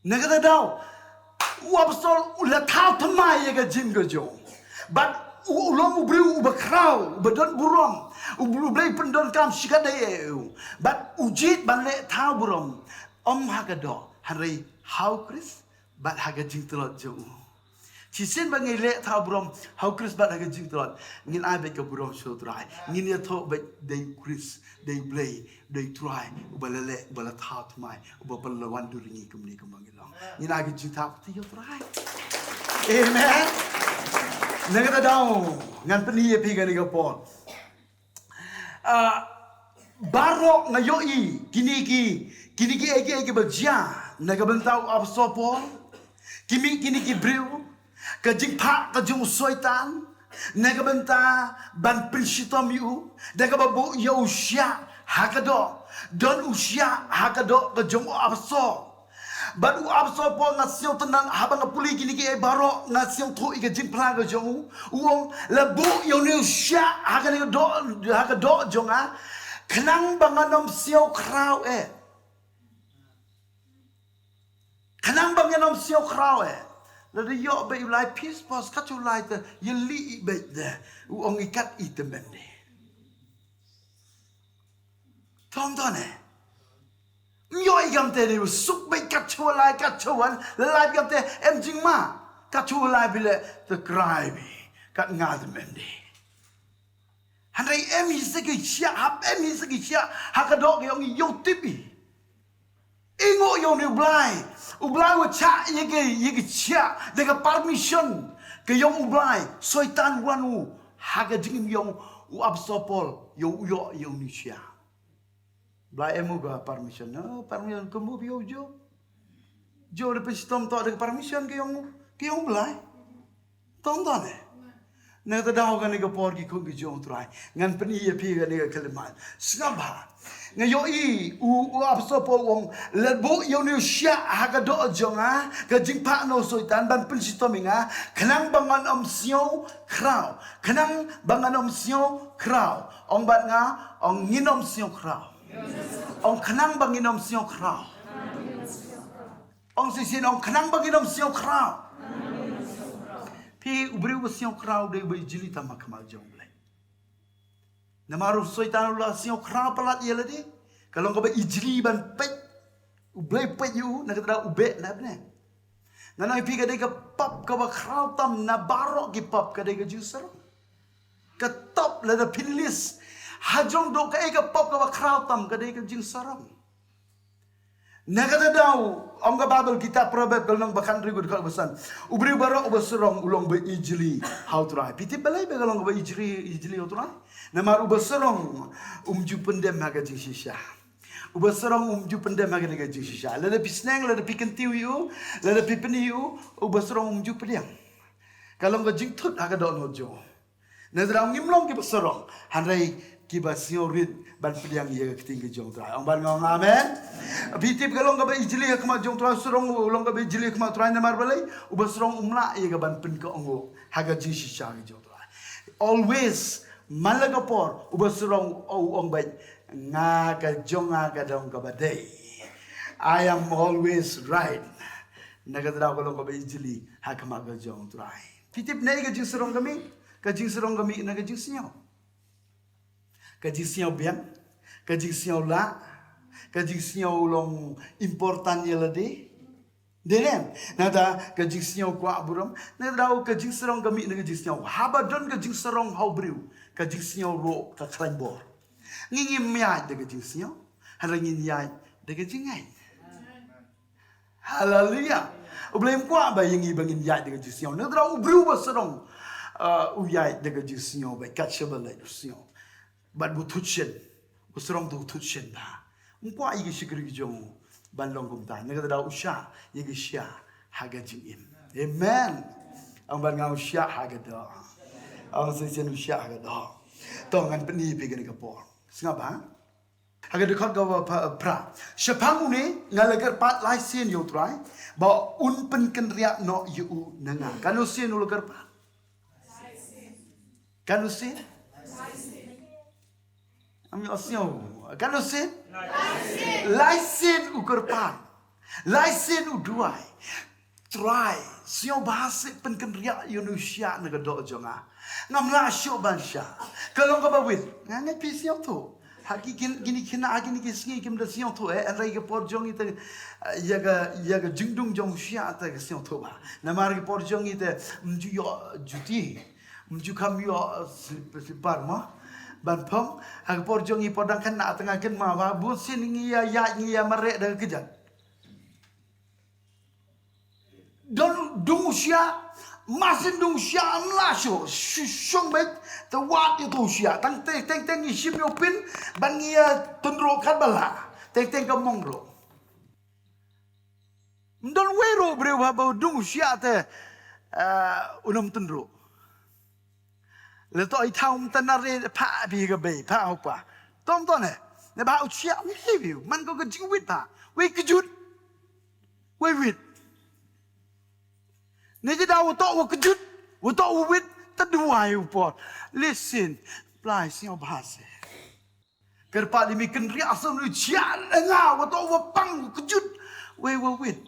Na kata daw, u apostol u la thaw thymmai ïa ka jingim ka jong u. Bad u, u long u briew uba khraw, uba don burom, u, u Blei pyndonkam shikatdei ïa u. Bad u jied ban leh thaw burom, ym ha ka doh, hynrei ha u Khrist bad ha ka jingtlot jong u. Shisien ba ngi leh thaw burom ha u Khrist bad ha ka jingtlot, ngin ai beit ka burom sha u Trai. Ngin ïathuh beit dei u Khrist, dei u Blei, dei u Trai uba la leh, uba la thaw thymmai, uba pynlong dur ïa ngi kumne kumba ngi long. Ngin ai ka jingthaw kti ïa u Trai. Amen. Na kata daw ngan pyni ïa phi kane ka por. Ah, baroh nga ïohi kine ki, kine ki ei ki ei kiba jia na ka bynta u apostol Paul. Ki mih kine ki briew, ka jingphah ka jong u Soitan na ka bynta ban pynshitom ïa u, da kaba buh ïa u shiah ha ka doh. Don u shiah ha ka doh ka jong u apostol. Bad u apostol Paul, nga sngewtynnat haba nga pule kine ki ei baroh, nga sngewthuh ïa ka jingphla ka jong u. U ong, la buh ïa une u shiah ha ka doh, ha ka doh jong nga, khnang ba ngan ym sngew khraw eh. Khnang ba ngan ym sngew khraw eh. Lada ïoh beit u lai piece post, kat u lai te, ïa lih beit de. U ong i kat i tymmen de. Tom tom eh. Ym ïoh i kam te de, u suk beit kat u lai, kat u wan, la lai kam te, em jingma. Kat u lai bile, te krai bi. Kat nga tymmen de. Hynrei em hi sa ki shiah, hap em hi sa ki shiah, ha ka doh ka jong i ïoh tip i. I nguh ïa une u Blei. U Blei u chah ïa ki, ïa ki shiah, da ka permission ka jong u Blei, Soitan wan u, ha ka jingim jong u apostol Paul, ïa u ïoh ïa une u shiah. Blei em u ka permission, no, permission ka move ïa u Job. Job da pynshitom to da ka permission ka jong u, ka jong u Blei. Tong tong eh. Na kata daw kane ka por ki khun ki jong u Trai, ngan pyni ïa phi kane ka khyllipmat. Sngap bha. Nga ïohi u, u apostol Paul u ong, la buh ïa une u shiah ha ka doh jong nga, ka jingphah na u Soitan ban pynshitom ïa nga, khnang ba ngan ym sngew khraw. Khnang ba ngan ym sngew khraw. Ong bad nga, ong ngin ym sngew khraw. Ong khnang ba ngin ym sngew khraw. Ong shisien, ong khnang ba ngin ym sngew khraw. Phi, u briew ba sngew khraw dei ba ijli tam ha khmat jong u Blei. Namar u Soitan u la sngew khraw palat ïa lade. Ka long kaba ijli ban peit. U Blei peit ïa u, na kata daw u beh na bneng. Ngan ong ïa phi, ka dei ka pop kaba khraw tam na baroh ki pop, ka dei ka jingsarong. Ka top lada phin list ha jong doh kaei ka pop kaba khraw tam, ka dei ka jingsarong. Na kata daw, ong ka Baibl, kitab Proverb, ka lynnong ba khathynriew, ka dkhot ba san. U briew baroh uba sarong u long ba ijli ha u Trai. Phi tip balei ba ka long kaba ijli, ijli ha u Trai? Namar uba sarong um ju pyndem ha ka jingshisha. Uba sarong um ju pyndem ha ka jingshisha. Lada phi sneng, lada phi kyntiew ïa u, lada phi pyni ïa u, uba sarong um ju pdiang. Ka long ka jingthut ha ka dohnud jong u. Na kata daw ngim long kiba sarong, hynrei kiba sngewrit ban pdiang ïa ka ktien ka jong u Trai. Ong bad nga ong amen. Phi tip ka long kaba ijli ha khmat jong u Trai, sarong u long kaba ijli ha khmat u Trai, namar balei? Uba sarong um lah ïa ka ban pynkohnguh ha ka jingshisha ka jong u Trai. Always, man la ka por, uba sarong u ong beit, nga ka jong nga ka dei kaba dei. I am always right. Na kata daw ka long kaba ijli ha khmat ka jong u Trai. Phi tip ne ka jingsarong ka mih, ka jingsarong ka mih na ka jingsngew. Ka jingsngew biang, ka jingsngew lah, ka jingsngew long important ïa lade. Dei ne em? Na kata ka jingsngew kwah burom, na kata daw ka jingsarong ka mih na ka jingsngew. Haba don ka jingsarong ha u briew, ka jingsngew ruh ka khlaiñ bor. Ngi ngim ïaid da ka jingsngew, hynrei ngin ïaid da ka jingngeit. Haleluya. U Blei um kwah ba ïa ngi ba ngin ïaid da ka jingsngew. Na kata daw u briew ba sarong, uh, u ïaid da ka jingsngew, ba kat shaba leit u sngew. Bad u thut shen, u sarong u thut shen bha. Um kwah ïa ki shakri ki jong u ban long kumta. Na kata daw u shah ïa ki shiah ha ka jingim. Amen. Ong bad nga u shah ha ka doh. Ong shisien u shah ha ka doh. To ngan pyni ïa phi kane ka por. Sngap bha. Ha ka dkhot kaba pha-, phra. Shaphang une nga la kyrpad lai sien ïa u Trai ba un pynkynriah noh ïa u na nga. Katno sien u la kyrpad? Katno sien? Am ïoh sngew. Katno sien? Lai sien u kyrpad. Lai sien u duwai. Trai, sngewbha seh pynkynriah ïa une u shiah na ka doh jong nga. Ngam lah shuh ban shah. Ka long kaba wit. Nga ngeit phi sngewthuh. Ha ki kin, kine ki khynnah, ha kine ki sngi kim da sngewthuh, eh, hynrei ka por jong ngi te, eh, ïa ka, ïa ka jingdung jong u shiah te ka sngewthuh bha. Namar ka por jong ngi te, ym ju ïoh juti. Ym ju kham ïoh slip-, slipper mo. Ban phong, ha ka por jong ngi por dang khynnah te nga kynmaw bha, bun sien ngi ïa, ïa, ngi ïa mareh da ka kjat. Don dung u shiah, masin dung u shiah, ym lah shuh, shu-, shong beit, te wad ïa uto u shiah, tang te, teng teng ngi shim ïa u pin, ban ngi ïa tynruh katba lah, teng teng ka mong ruh. Ym don wei ruh u briew haba u dung u shiah te, eh, un ym tynruh. Lada to i thaw ym tynruh re, pha phi ka bei, pha hok pa. Tom to ne, ne ba u shiah, wei wei, man ko ka jingwit pha, wei kjut. Wei wit. Ne jada wa to wa kjut, wa to wa wit, ta duwai u por. Listen, play sngewbha seh. Kyrpad ïa me kynriah sa u shiah na nga, wa to wa pang wa kjut, wei wa wit.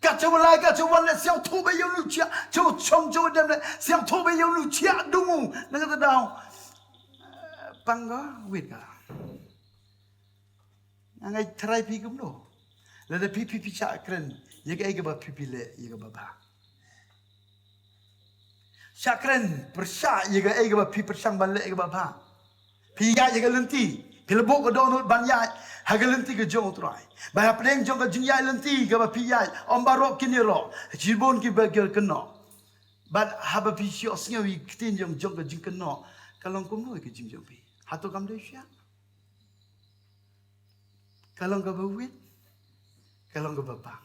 Ka cha wa lai, ka cha wa leh, sngewthuh beit ïa une u shiah, cha wa chong, cha wa dem leh, sngewthuh beit ïa une u shiah dung u, na kata daw. Pang ka, wit ka. Nga ai tharai phi kumno. Lada phi, phi, phi shah kren ïa kaei kaba phi, phi leh ïa kaba bha. Shah kren pyrshah ïa kaei kaba phi pyrshang ban leh ïa kaba bha. Phi ïaid ïa ka lynti, phi la buh ka dohnud ban ïaid ha ka lynti ka jong U Trai. Bad hapdeng jong ka jingïaid lynti kaba phi ïaid, ym baroh kin ïaroh, shibun kiba kin kynnoh. Bad haba phi ïohsngew ïa ka ktien jong, jong ka jingkynnoh, ka long kumno ïa ka jing jong phi? Hato kam dei shiah? Ka long kaba wit, ka long kaba bang.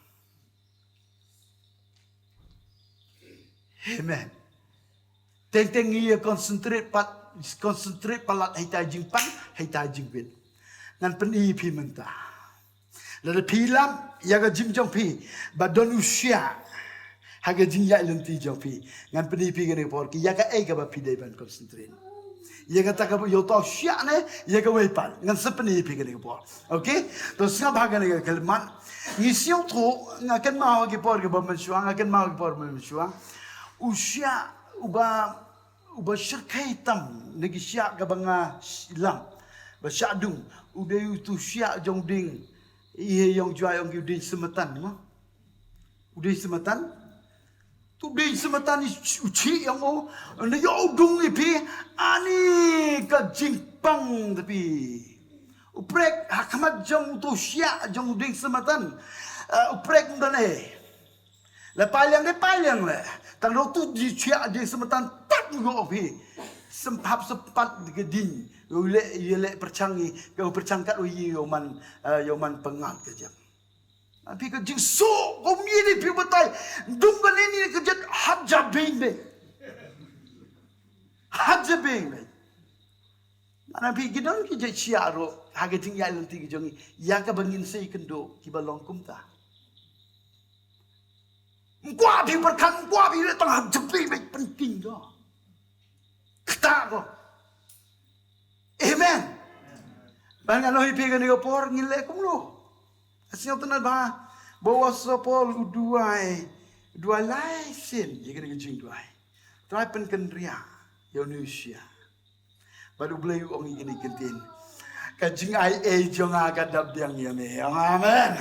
Amen. Teng teng ngi ïa concentrate pat, concentrate palat ha ita i jingpang, ha ita i jingwit. Ngan pyni ïa phi mynta. Lada phi lap ïa ka jing jong phi ba don u shiah ha ka jingïaid lynti jong phi, ngan pyni ïa phi kane ka por ki ïa kaei kaba phi dei ban concentrate. Ïa kata kaba ïoh to shiah ne ïa kawei pat, ngan sa pyni ïa phi kane ka por. Okay? To sngap ha kane ka khyllipmat. Ngi sngewthuh, nga kynmaw ha ki por kiba mynshuwa, nga kynmaw ha ki por kiba mynshuwa. U shiah uba, uba shyrkhei tam na ki shiah kaba nga lap ba shah dung, u dei utu u shiah jong u dieng, i he yong jwai ong ki u dieng Symatan mo. U dieng Symatan. Tu dieng Symatan i u chih yong u, na ïoh u dung i phi, ani ka jingpang ta phi. U prek ha khmat jong utu u shiah jong u dieng Symatan. Eh, u prek ym don ei. La pailiang de pailiang le. Tang do tu di shiah dieng Symatan tak ngi ïoh phi. Symphap sympat ka dieng. Ïoh leh, ïoh leh pyrshang i, ka pyrshang kat u ïoh man, eh, ïoh man pyngngad ka jam. Phi ka jingsoh, ko mih ni phi batai. Dung kane ni ka jait hat ja beng beng. Hat ja beng beng. Mana phi ki don ki jait shiah ruh, ha ka jingïaid lynti ki jong ngi, ïa kaba ngin sa ïakynduh kiba long kumta. Ym kwah phi pyrkhat, ym kwah phi leh tang hat ja beng beng pynking ko. Kata ko. Amen. Ban ngan ong ïa phi kane ka por ngin leh kumno. Sngewtynnat bha ba u Apostol Paul u duwai, u duwai lai sien ïa kane ka jingduwai. Trai pynkynriah ïa une u shiah. Bad U Blei u ong ïa kane ka ktien. Ka jingai ei jong nga ka dap biang ïa me. Ong amen.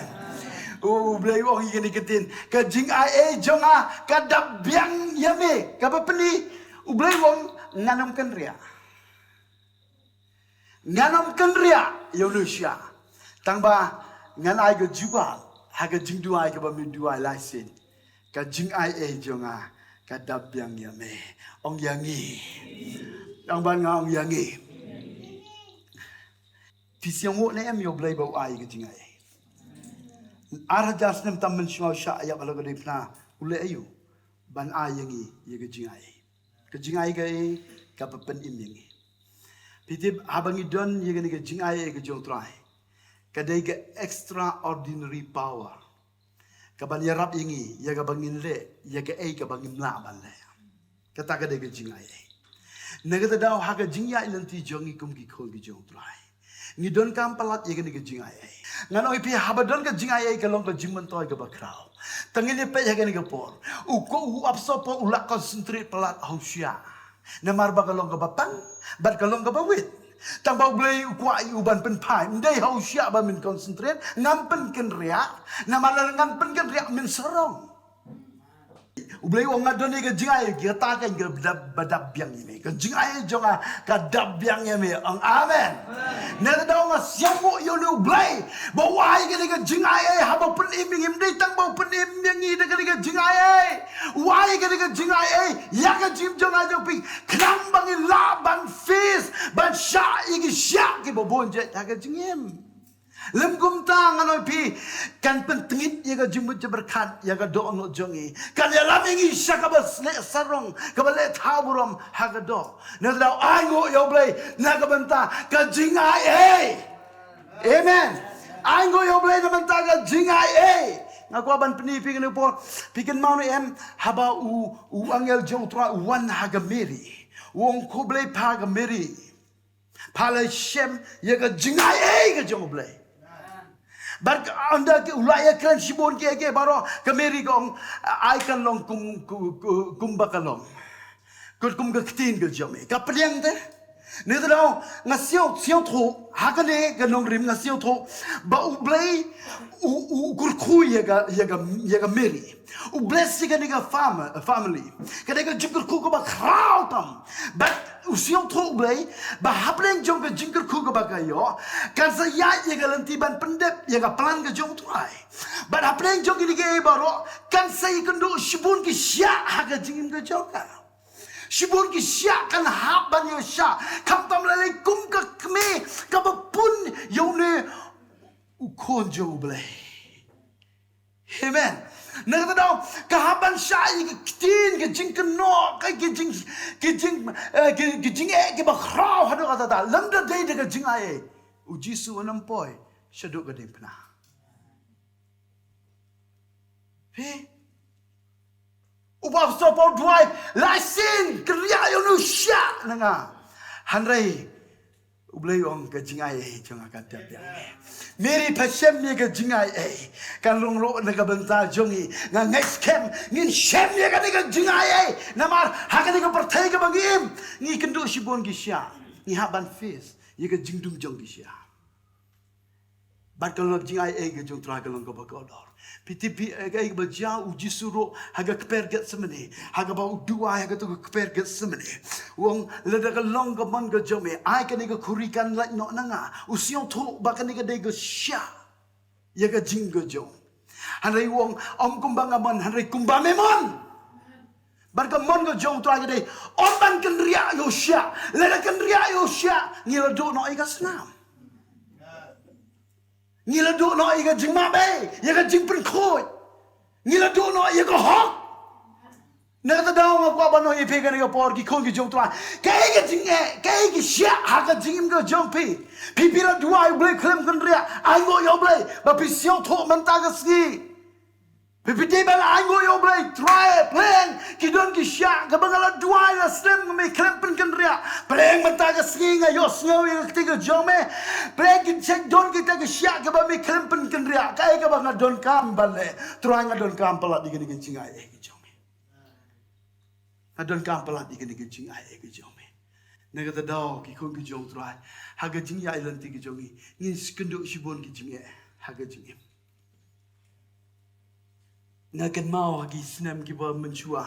U Blei u ong ïa kane ka ktien. Ka jingai ei jong nga ka dap biang ïa me. Kaba pyni U Blei u ong ngan ym kynriah. Ngan ym kynriah ïa une u shiah. Tang ba ngan ai ka jubab ha ka jingduwai kaba me duwai lai sien. Ka jingai ei jong nga ka dap biang ïa me. Ong ïa ngi. Tang ban nga ong ïa ngi. Phi sngewnguh ne em ïa U Blei ba u ai ka jingai ei. Ar hajar snem tam mynshuwa u shah ïap halor ka diengphna u leh aïu ban ai ïa ngi ïa ka jingai ei. Ka jingai ei kaba pynim ïa ngi. Phi tip haba ngi don ïa kane ka jingai ei ka jong U Trai. Ka dei ka extraordinary power. Kaban ïarap ïa ngi, ïa kaba ngin leh, ïa kaei kaba ngim lah ban leh. Kata ka dei ka jingai ei. Na kata daw ha ka jingïaid lynti jong ngi kum ki khun ki jong U Trai. Ngi donkam palat ïa kane ka jingai ei. Ngan ong ïa phi, haba don ka jingai ei ka long ka jingmyntoi kaba khraw. Te ngin ïa peit ha kane ka por. U ko u apostol Paul u la concentrate palat ha u shiah. Namar ba ka long kaba pang bad ka long kaba wit. Tang ba U Blei u kwah ïa u ban pynphai. Ym dei ha u shiah ba men concentrate, ngam pynkynriah. Namar lada ngan pynkynriah men sarong. U Blei u ong, nga don ïa ka jingai ei, kata ka, ka dap, ba dap biang ïa me. Ka jingai ei jong nga ka dap biang ïa me. Ong amen. Nangta da ong, nga sngewnguh ïa une U Blei ba u ai kane ka jingai ei haba u pynim ïa ngi. Ym dei tang ba u pynim ïa ngi da kane ka jingai ei, u ai kane ka jingai ei ïa ka jingim jong nga jong phi, khnang ba ngin lah ban face, ban shah ïa ki shiah kiba bun jait ha ka jingim. Lym kumta, ngan ong ïa phi, kan pyntngit ïa ka jingmut jingpyrkhat ïa ka dohnud jong ngi. Kan ïalam ïa ngi sha kaba leh sarong, kaba leh thaw burom ha ka doh. Nangta da ong, ainguh ïa U Blei na ka bynta ka jingai ei. Amen. Ainguh ïa U Blei na ka bynta ka jingai ei. Nga kwah ban pyni ïa phi kane ka por. Phi kynmaw ne em, haba u, u angel jong U Trai u wan ha ka Mary, u ong, khublei pha ka Mary. Pha la shem ïa ka jingai ei ka jong U Blei. Bad ka, ynda ki, u la ïakren shibun kiei kiei baroh, ka Mary ka ong, ai kan long kum, kum, kum, kumba ka long. Kum, kum ka ktien ka jong me. Ka pdiang te. Nangta da ong, nga sngew, sngewthuh ha kane ka nongrim, nga sngewthuh ba U Blei u, u kyrkhu ïa ka, ïa ka, ïa ka Mary. U bless ïa kane ka fam-, family. Kane ka jingkyrkhu kaba khraw tam. Bad u sngewthuh U Blei ba hapdeng jong ka jingkyrkhu kaba ka ïoh, kan sa ïaid ïa ka lynti ban pyndep ïa ka plan ka jong U Trai. Bad hapdeng jong kine kiei baroh, kan sa ïakynduh shibun ki shiah ha ka jingim ka jong ka. Shibun ki shiah kan hap ban ïoh shiah. Khamtam lei lei kum ka kmie kaba pun ïa une u khun jong U Blei. Amen. Nangta da ong, ka hap ban shah ïa ki ktien, ki jingkynnoh, ka, ki jing, ki jing, eh, ki, ki jingeh kiba khraw haduh katta katta. Lymda dei da ka jingai ei, U Jisu un ym poi shaduh ka diengphna. Phi, u apostol Paul u duwai, la sien, kynriah ïa une u shiah na nga. Hynrei U Blei u ong, ka jingai ei jong nga ka dap biang. Mary, pha shem ïa ka jingai ei. Kan long ruh na ka bynta jong ngi. Nga ngeit skhem ngin shem ïa kane ka jingai ei. Namar ha kane ka pyrthei kaba ngi im, ngi kynduh shibun ki shiah. Ngi hap ban face ïa ka jingdum jong ki shiah. Bad ka long jingai ei ka jong U Trai ka long kaba kordor. Phi tip, eh, kaei kaba jia, U Jisu ruh ha ka kper Gethsemane, ha kaba u duwai ha kato ka kper Gethsemane, u ong, lada ka long ka mon ka jong me, ai kane ka khuri kan lait noh na nga. U sngewthuh ba kane ka dei ka shiah ïa ka jingim ka jong u. Hynrei u ong, ym kumba nga mon, hynrei kumba me mon. Bad ka mon ka jong U Trai ka dei, ym ban kynriah ïa u shiah. Lada kynriah ïa u shiah, ngi la duh noh ïa ka snam. Ngi la duh noh ïa ka jingmabei, ïa ka jingpynkhuid. Ngi la duh noh ïa ka hok. Nangta da ong, nga kwah ban ong ïa phi kane ka por, ki khun ki jong U Trai. Kaei ka jingeh, kaei ki shiah ha ka jingim ka jong phi. Phi, phi la duwai U Blei khlem kynriah, ainguh ïa U Blei ba phi sngewthuh mynta ka sngi. Phi, phi dei ban ainguh ïa U Blei, Trai, pyrshang, ki don ki shiah kaba nga la duwai la slem, me khlem pynkynriah. Pyrshang mynta ka sngi nga ïohsngew ïa ka ktien ka jong me. Pyrshang, ki check, don kita ki shiah kaba me khlem pynkynriah. Kaei kaba nga donkam ban leh, Trai, nga donkam palat ïa kane ka jingai ei ka jong me. Nga donkam palat ïa kane ka jingai ei ka jong me. Nangta da ong, ki khun ki jong U Trai, ha ka jingïaid lynti ka jong ngi, ngin kynduh shibun ki jingeh ha ka jingim. Nga kynmaw ha ki snem kiba mynshuwa,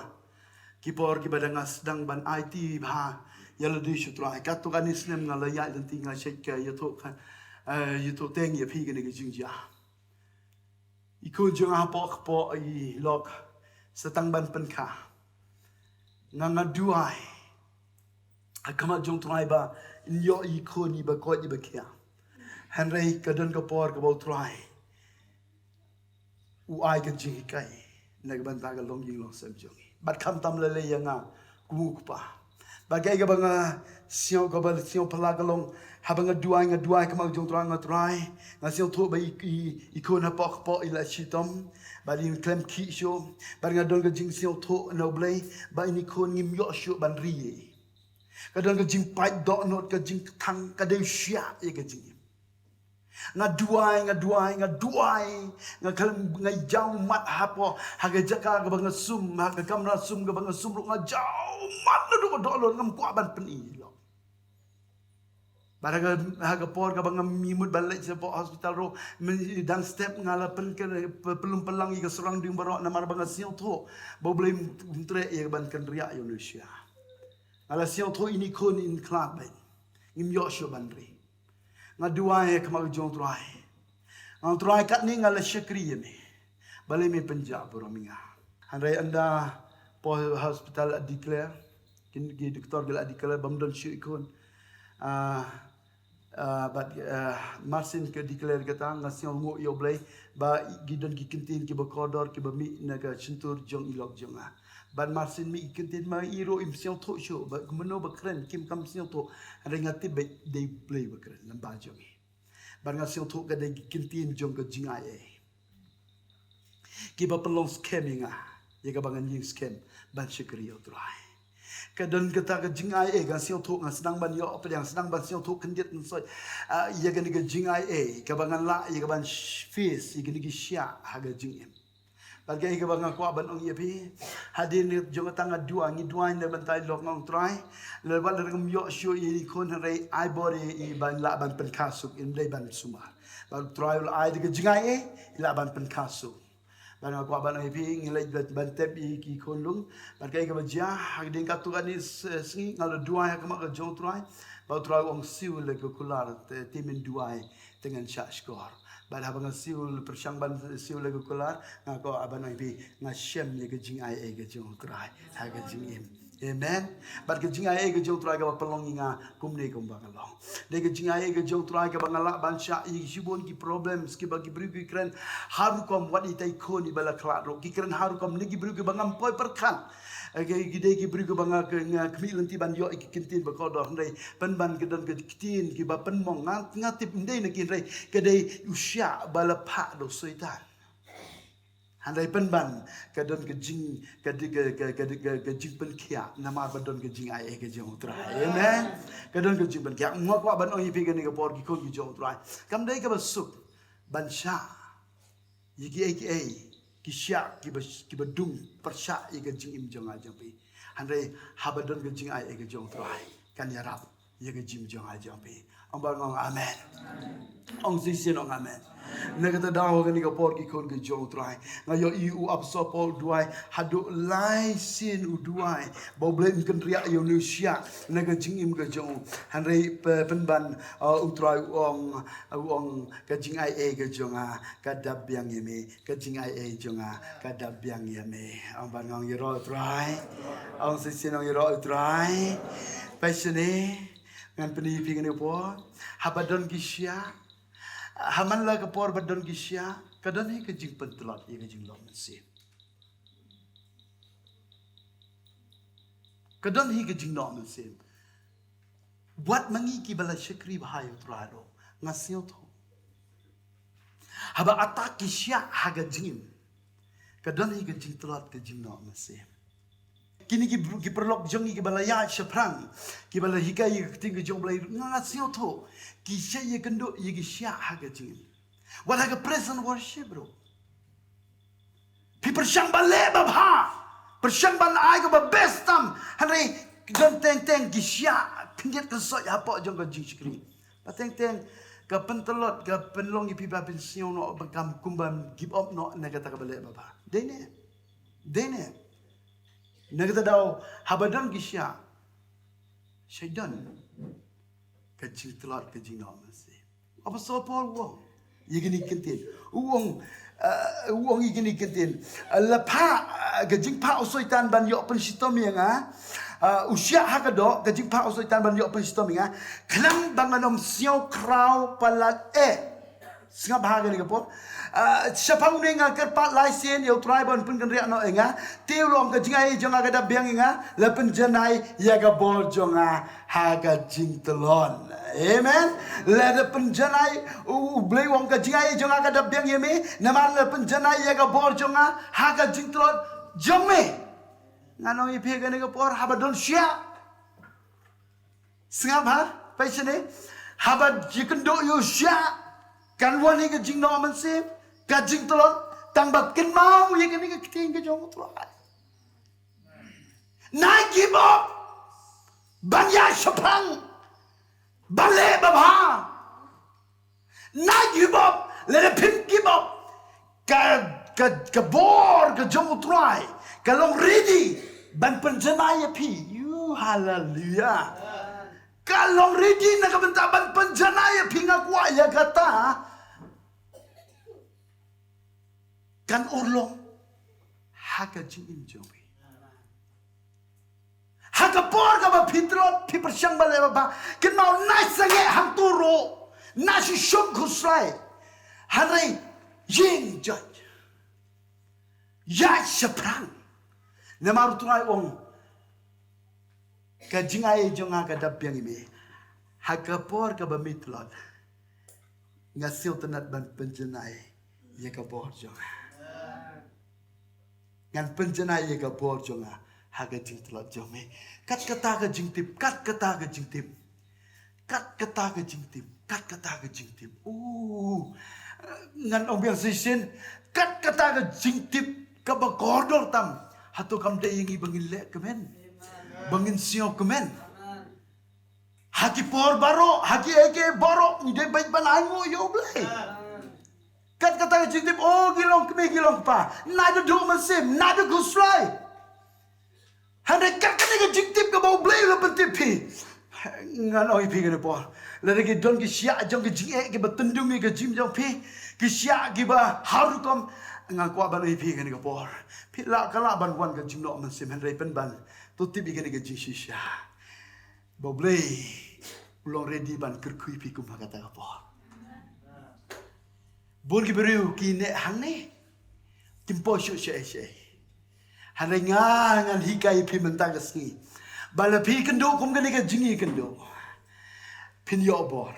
ki por kiba dang nga sdang ban aiti bha ïa lade sha U Trai. Katto katne snem nga la ïaid lynti, nga shait ka ïathuh ka, eh, ïathuh teng ïa phi kane ka jingjia. I khun jong nga hapoh kpoh i lok, sa tang ban pynkha. Nga, nga duwai ha khmat jong U Trai ba in ïoh i khun iba koit iba khiah. Hynrei ka don ka por kaba U Trai u ai ka jinghikai na ka bynta ka longïing longsem jong ngi. Bad khamtam lei lei ïa nga kum u kpa. Bad kaei kaba nga sngew, kaba sngew phylla ka long, haba nga duwai, nga duwai ha khmat jong U Trai, nga, Trai, nga sngewthuh ba i, i, i khun hapoh kpoh i la shitom. Bad in khlem khih shuh. Bad nga don ka jingsngewthuh na U Blei ba ine i khun ngim ïoh shuh ban ri ïa i. Ka don ka jingpait dohnud, ka jingkthang, ka dei u shiah ïa ka jingim. Nga duwai, nga duwai, nga duwai. Nga khlem, nga jaw mat hapoh, ha ka jaka kaba nga sum, ha ka kamra sum kaba nga sum ruh nga jaw mat naduh ka dohnud, ngam kwah ban pyni ïa u lok. Bad ha ka, ha ka por kaba nga mih mut ban leit shapoh hospital ruh, mynta dang step nga la pyn, pynlong pynlang ïa ka surrounding baroh namar ba nga sngewthuh ba U Blei um treh ïa ka ban kynriah ïa une u syiar. Nga la sngewthuh ine i khun in khlad bad ngim ïoh shuh ban ri. Nga duwai ha khmat ka jong U Trai. Nga ong, Trai, katne nga la shakri ïa me. Balei me pynjah burom ïa nga? Hynrei ynda hapoh hospital la declare, ki, ki doktor ki la declare bym don shuh i khun. Ah, ah, bad, ah, mar syn ka declare kata, nga sngewnguh ïa U Blei ba ki don ki kyntien kiba kordor kiba mih na ka shyntur jong i lok jong nga. Bad mar syn mih ki kyntien, ma i ruh im sngewthuh shuh ba kumno ba kren, kim, kam sngewthuh. Hynrei nga tip ba dei U Blei ba kren lyngba jong i. Bad nga sngewthuh ka dei ki kyntien jong ka jingai ei kiba pynlong skhem ïa nga, ïa kaba ngan ïeng skhem ban shakri ïa U Trai. Ka don kata ka jingai ei, nga sngewthuh, nga sdang ban ïoh pdiang, sdang ban sngewthuh khyndiat khynsoit, ah, ïa kane ka jingai ei kaba ngan lah ïa ka ban sh-, face ïa kine ki shiah ha ka jingim. Bad kaei kaba nga kwah ban ong ïa phi, hadien jong kata nga duwai, ngi duwai na ka bynta i lok, nga ong, Trai, lada, lada ngam ïoh shuh ïa i khun, hynrei ai bor ïa i ban lah ban pynkha suk, im dei ban sumar. Bad Trai u la ai da ka jingai ei, i lah ban pynkha suk. Bad nga kwah ban ong ïa phi, ngi leit ban, ban tep ïa ki khun lum. Bad kaei kaba jia, hadien katto katne s-, sngi nga la duwai ha khmat ka jong U Trai. Bad U Trai u ong, siew la ka kular, te, te men duwai, te ngan shah shkor. Bad haba nga siew, pyrshang ban siew la ka kular, nga kwah ban ong ïa phi, nga shem ïa ka jingai ei ka jong U Trai ha ka jingim. Amen. Bad ka jingai ei ka jong U Trai kaba pynlong ïa nga kumne kumba ka long. Dei ka jingai ei ka jong U Trai kaba nga lah ban shah ïa shibun ki problems kiba ki briew ki kren ha rukom, wat ita i khun iba la khlad ruh ki kren ha rukom, ne ki briew kiba ngam poi pyrkhat. Ki, ki dei ki briew kiba nga, nga khmih lynti ban ïoh ïa ki kyntien ba kordor, hynrei pynban ka don ka ktien kiba pynmong, nga, nga tip ym dei na ki, hynrei ka dei u shiah ba la phah da u Soitan. Hynrei pynban ka don ka jing, ka di, ka, ka, ka, ka, ka jingpynkhiah namar ba don ka jingai ei ka jong U Trai. Amen. Ka don ka jingpynkhiah. Nga kwah ban ong ïa phi kane ka por, ki khun ki jong U Trai, kam dei kaba suk ban shah ïa kiei kiei ki shiah kiba, kiba dung pyrshah ïa ka jingim jong nga jong phi. Hynrei haba don ka jingai ei ka jong U Trai, kan ïarap ïa ka jingim jong nga jong phi. Ong ba nga ong amen. Ong shisien, ong amen. Na kata daw, kane ka por, ki khun ki jong U Trai, nga ïohi u apostol Paul u duwai haduh lai sien, u duwai ba U Blei un kynriah ïa une u shiah na ka jingim ka jong u. Hynrei pynban, uh, U Trai u ong, u ong, ka jingai ei ka jong nga ka dap biang ïa me. Ka jingai ei jong nga ka dap biang ïa me. Ong ba nga ong ïaroh U Trai. Ong shisien, ong ïaroh U Trai. Peit shane, ngan pyni ïa phi kane ka por. Haba don ki shiah, ha man la ka por ba don ki shiah, ka don hi ka jingpyntlot ïa ka jinglong mynsiem. Ka don hi ka jinglong mynsiem. Wat ma ngi kiba la shakri bha ïa U Trai ruh, nga sngewthuh, haba attack ki shiah ha ka jingim, ka don hi ka jingtlot ka jinglong mynsiem. Kine ki, ki paralok jong ngi kiba la ïaid shaphrang, kiba la hikai ïa ka ktien ka jong U Blei, nga, nga sngewthuh ki shait ïakynduh ïa ki shiah ha ka jingim. Wat ha ka praise and worship ruh, phi pyrshang ban leh babha, pyrshang ban ai kaba best tam, hynrei don teng teng ki shiah khyndiat khynsoit hapoh jong ka jingshakri. Ba teng teng ka pyntlot, ka pynlong ïa phi ba phin sngew noh ba kam, kumba give up noh na kata kaba leh babha. Dei ne? Dei ne? Na kata daw, haba don ki shiah, shait don ka jingtlot ka jinglong mynsiem. Apostol Paul u ong ïa kine ki kyntien. U ong, uh, u ong ïa kine ki kyntien. Uh, la phah, uh, ka jingphah u Soitan ban ïoh pynshitom ïa nga. Uh, u shiah ha ka doh, ka jingphah u Soitan ban ïoh pynshitom ïa nga, khnang ba ngan ym sngew khraw palat eh. Sngap bha kane ka por. Ah, shaphang une nga kyrpad lai sien ïa U Trai ban pynkynriah noh ïa nga. Te u la ong, ka jingai ei jong nga ka dap biang ïa nga, la pynjanai ïa ka bor jong nga ha ka jingtlot. Amen. La da pynjanai, U, U Blei u ong, ka jingai ei jong nga ka dap biang ïa me, namar la pynjanai ïa ka bor jong nga ha ka jingtlot jong me. Ngan ong ïa phi kane ka por, haba don shiah, sngap bha, peit shane. Haba ïakynduh ïa u shiah, Kan wan ïa ka jingnoh mynsiem, ka jingtlot, tang ba kynmaw ïa kane ka ktien ka jong U Trai. Nai give up ban ïaid shaphrang, ban leh babha. Nai give up, lada phim give up, ka, ka, ka bor ka jong U Trai ka long ready ban pynjanai ïa phi. Yu, haleluya. Ka long ready na ka bynta ban pynjanai ïa phi, nga kwah ïa kata kan urlong ha ka jingim jong phi. Ha ka por kaba phi tlot, phi pyrshang ban leh babha, kynmaw, nai sangeh hangto ruh, nai shu shong khuslai. Hynrei ïeng, ïaid, ïaid shaphrang. Namar U Trai u ong, ka jingai jong nga ka dap biang ïa me. Ha ka por kaba me tlot, nga sngewtynnat ban pynjanai ïa ka bor jong nga. Ngan pynjanai ïa ka bor jong nga ha ka jingtlot jong me. Kat kata ka jingtip, kat kata ka jingtip. Kat kata ka jingtip, kat kata ka jingtip. Uh, ngan ong biang shisien, kat kata ka jingtip kaba kordor tam. Hato kam dei ïa ngi ba ngin leh kmen, ba ngin sngew kmen? Ha ki por baroh, ha kiei kiei baroh, ngi dei beit ban ainguh ïa U Blei. Kat kata ka jingtip, oh, ki long kmie, ki long kpa, nai da duh mynsiem, nai da khuslai. Hynrei kat kane ka jingtip kaba U Blei u la pyntip phi, ngan ong ïa phi kane ka por, lada ki don ki shiah jong ka jingeh kiba tyndung ïa ka jingim jong phi, ki shiah kiba har rukom, nga kwah ban ong ïa phi kane ka por, phi lah, ka lah ban wan ka jingnoh mynsiem, hynrei pynban to tip ïa kane ka jingshisha, ba U Blei u long ready ban kyrkhu ïa phi kum ha kata ka por. Bun ki briew ki neh hangne, kim poi shuh shaei shaei. Hynrei nga, ngan hikai ïa phi mynta ka sngi, ba lada phi kynduh kum kane ka jingïakynduh, phin ïoh bor.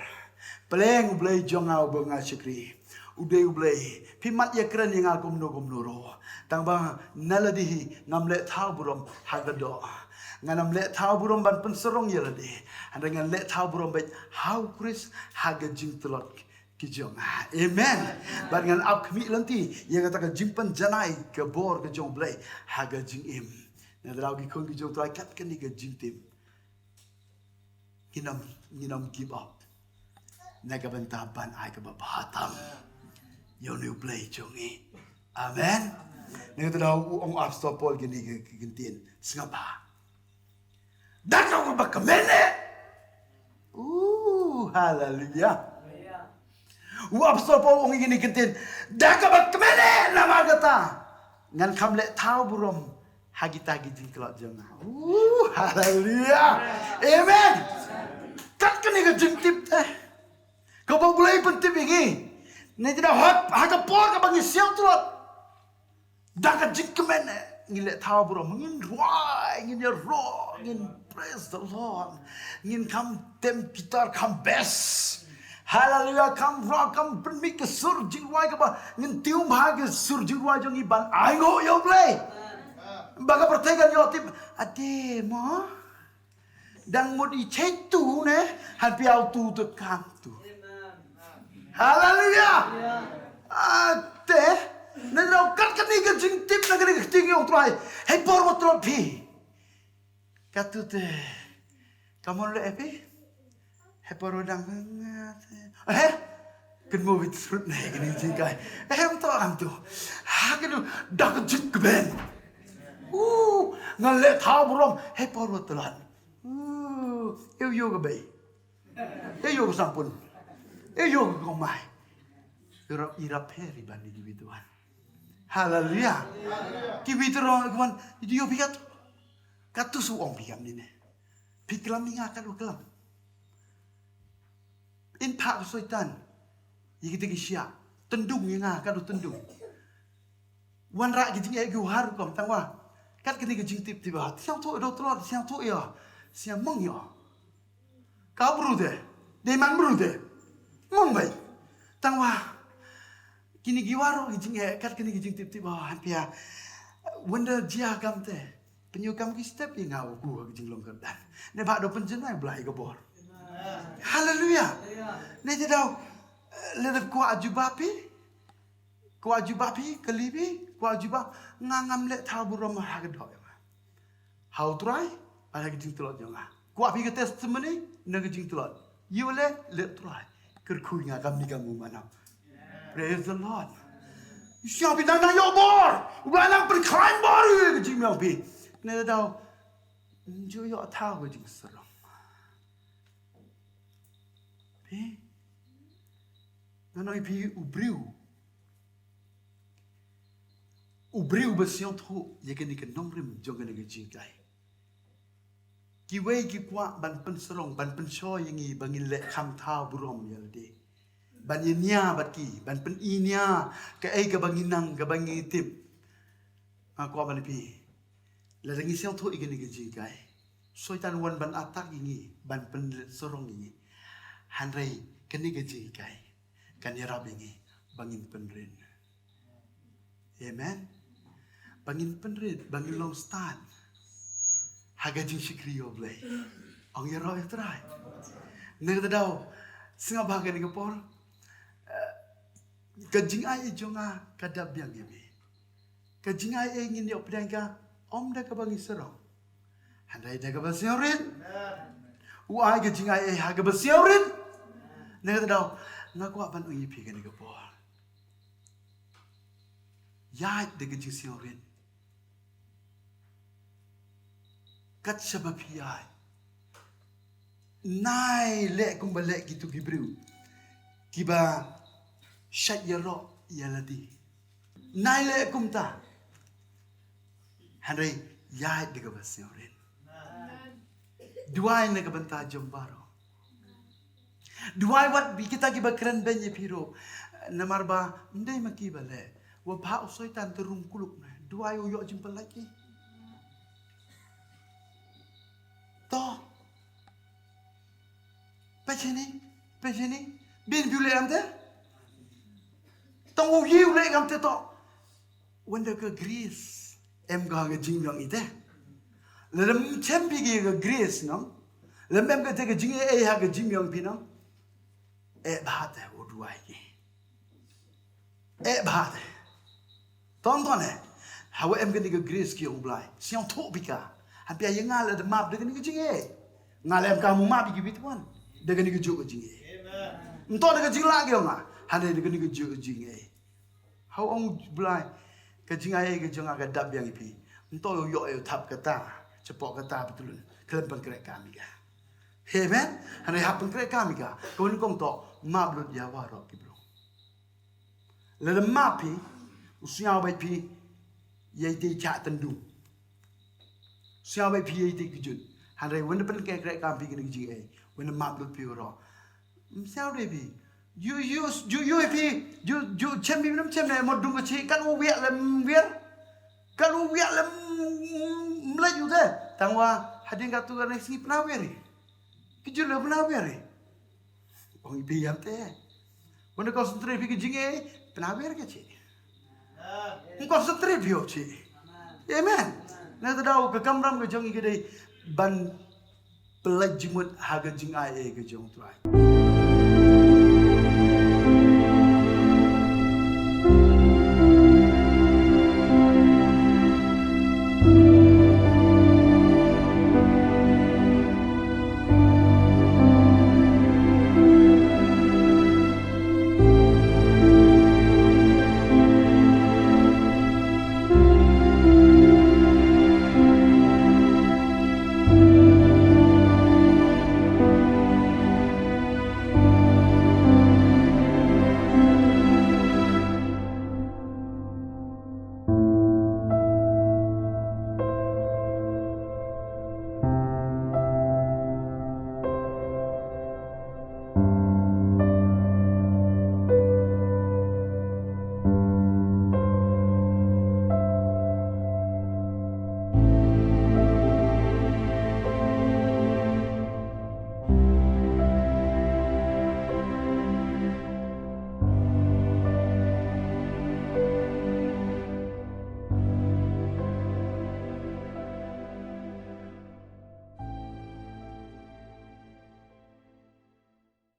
Pleng U Blei jong nga uba nga shakri, u dei U Blei, phi mat ïakren ïa nga kumno kumno ruh, tang ba na lade hi ngam leh thaw burom ha ka doh. Ngan ym leh thaw burom ban pynsarong ïa lade, hynrei ngan leh thaw burom beit ha U Khrist ha ka jingtlot ki jong nga. Amen. Bad ngan ap khmih lynti ïa kata ka jingpynjanai ka bor ka jong U Blei ha ka jingim. Na ka daw, ki khun ki jong U Trai, kat kane ka jingtip, ngin ym, ngin ym give up na ka bynta ban ai kaba bha tam ïa une U Blei jong ngi. Amen. Na kata ka daw, u ong u Apostol Paul kine ki, ki kyntien, sngap bha. Da kaba kmen eh. Uh, haleluya. U Apostol Paul u ong ïa kine ki kyntien, da kaba kmen eh, namar kata ngan kham leh thaw burom ha kita ki jingtlot jong nga. Uh, haleluya. Amen. Kat kane ka jingtip te kaba U Blei u pyntip ïa ngi. Ngi tip, ha, ha ka por kaba ngi sngewtlot, da ka jingkmen eh, ngin leh thaw burom, ngin rwai, ngin ïaroh, ngin praise the Lord, ngin kham tem guitar, kham bass. Haleluya, kham rwai, kham pynmih ka sur jingrwai kaba ngin tiew bha ka sur jingrwai jong ngi ban ainguh ïa U Blei. Ba ka pyrthei kan ïoh tip, ade mo, dang mut i check tu ne, han piaw tu tu kam tu. Haleluya. Ate, na ka daw, kat kane ka jingtip, na kane ka ktien jong U Trai, hei por wa tlot phi, katu te, ka mon leh phi, hei por wa dang, eh, kynmaw beit sut ne kane ka jingkai, eh, ym to am tu, ha katu, da ka jingkmen. Uh, ngan leh thaw burom, hei por wa tlot. Uh, ïoh ïoh ka bei, ïoh ïoh ka sampun, ïoh ïoh ka kongmai. Ïarap, ïarap pher i ban ïa kiwei ki wan. Haleluya. Kiwei ki wan, ïoh ïoh phi katu. Katu shu ong phi kam nine, phi klam ïa nga, katu klam. In phah ka Soitan ïa kita ki shiah, tyndung ïa nga, katu tyndung. Wanrah ki jingeh ki u har rukom, tang wa kat kane ka jingtip, tip ba sngewthuh, da u tlot, sngewthuh ïa, sngewmong ïa. Ka bru te, dei man bru te, mong beit. Tang wa kine ki waroh ki jingeh, kat kane ka jingtip, tip ba, han pia, wanda jia kam te, pynïoh kam ki step ïa nga u ku ha ka jinglong kyrdan. Ne ba da pynjanai Blei ka bor. Haleluya. Ne te daw, eh, Lada kwah jubab phi, kwah jubab phi, kylli phi, kwah jubab, nga ngam leh thaw burom ha ka doh jong nga. Ha U Trai, bad ha ka jingtlot jong nga. Kwah phi ka testimony na ka jingtlot. Ïoh leh, leh U Trai. Kyrkhu ïa nga kam ni kam u manam. Praise the Lord. Ïa phi dang nang ïoh bor. U Blei nang pynkhlaiñ bor ïa ka jingim jong phi. Nangta daw, ym ju ïoh thaw ka jingsarong. Phi, nga ong ïa phi, u briew, u briew ba sngewthuh ïa kane ka nongrim jong kane ka jinghikai. Kiwei ki kwah ban pynsarong, ban pynshoi ïa ngi ba ngin leh kham thaw burom ïa lade. Ban ïania bad ki, ban pyni ïa kaei kaba ngi nang, kaba ngi tip. Nga kwah ban ïa phi, lada ngi sngewthuh ïa kane ka jinghikai, Soitan u wan ban attack ïa ngi, ban pynsarong ïa ngi. Hynrei kane ka jinghikai kan ïarap ïa ngi ba ngin pynrit. Amen. Ba ngin pynrit, ba ngin long stad ha ka jingshakri ïa U Blei. Ong ïaroh ïa U Trai. Nangta daw, sngap ha kane ka por, eh, ka jingai jong nga ka dap biang ïa me. Ka jingai ngin ïoh pdiang ka, ym da kaba ngi sarong, hynrei da kaba sngewrit. U ai ka jingai ha kaba sngewrit. Nangta daw, nga kwah ban ong ïa phi kane ka por, ïaid da ka jingsngewrit. Kat shaba phi ïaid, nai leh kumba leh kito ki briew kiba shait ïaroh ïa lade. Nai leh kumta. Hynrei ïaid da kaba sngewrit. Duwai na ka bynta jong baroh. Duwai wat ïa kita kiba kren beiñ ïa phi ruh. Namar ba ym dei ma ki ba leh. Wat phah u Soitan te rung kuluk ne. Duwai u ïoh jingpyllait ki. To. Peit shane, peit shane. Beiñ phi u leh kamte. Tang u ïa u leh kamte to. Wan da ka grace em ka ha ka jingim jong i te. Lada ym chem phi ka grace, no? Lada ym em kata ka jingaiei ha ka jingim jong phi, no? Eh, bha te, u duwai ki. Eh, bha te. Ton ton eh. Hawa em kane ka grace ki ong Blei. Sngewthuh phi ka. Han phi ïa nga lada map da kane ka jingaiei. Nga lem ka mu map ki bit wan. Da kane ka juk ka jingaiei. Nto da ka jinglah ki ong nga. Han da kane ka juk ka jingaiei. Hawa ong Blei, ka jingaiei ka jong nga ka dap biang ïa phi. Nto ïoh ïoh thap kata, chapoh kata pyntulun. Khlem pynkreh kam ïa ka. Amen. Hynrei hap pynkreh kam ïa ka. Ka wan kong to, map lut ïa waroh ki briew. Lada map phi, u sngewbha phi, ïa ite i chah tyndung. Sngewbha phi ïa ite i kjut. Hynrei wan da pynkreh kam phi kane ka jingaiei. Wan da map lut phi waroh. Ym sngewdei phi. Ju, ju, ju, ju phi. Ju, ju chem phi, ym chem ne, mo dung ka chi, kan u wiak lem wiar. Kan u wiak lem mlej u te. Tang wa, hadien katu kane sngi pynah wiar i. Ki ju le pynah wiar i. Ong i phi ïam te. Wan da concentrate phi ka jingaiei, pynah wiar ka chi. Ym concentrate phi o chi. Amen. Nangta daw ka kamram ka jong i ka dei ban pynlait jingmut ha ka jingaiei ka jong u Trai.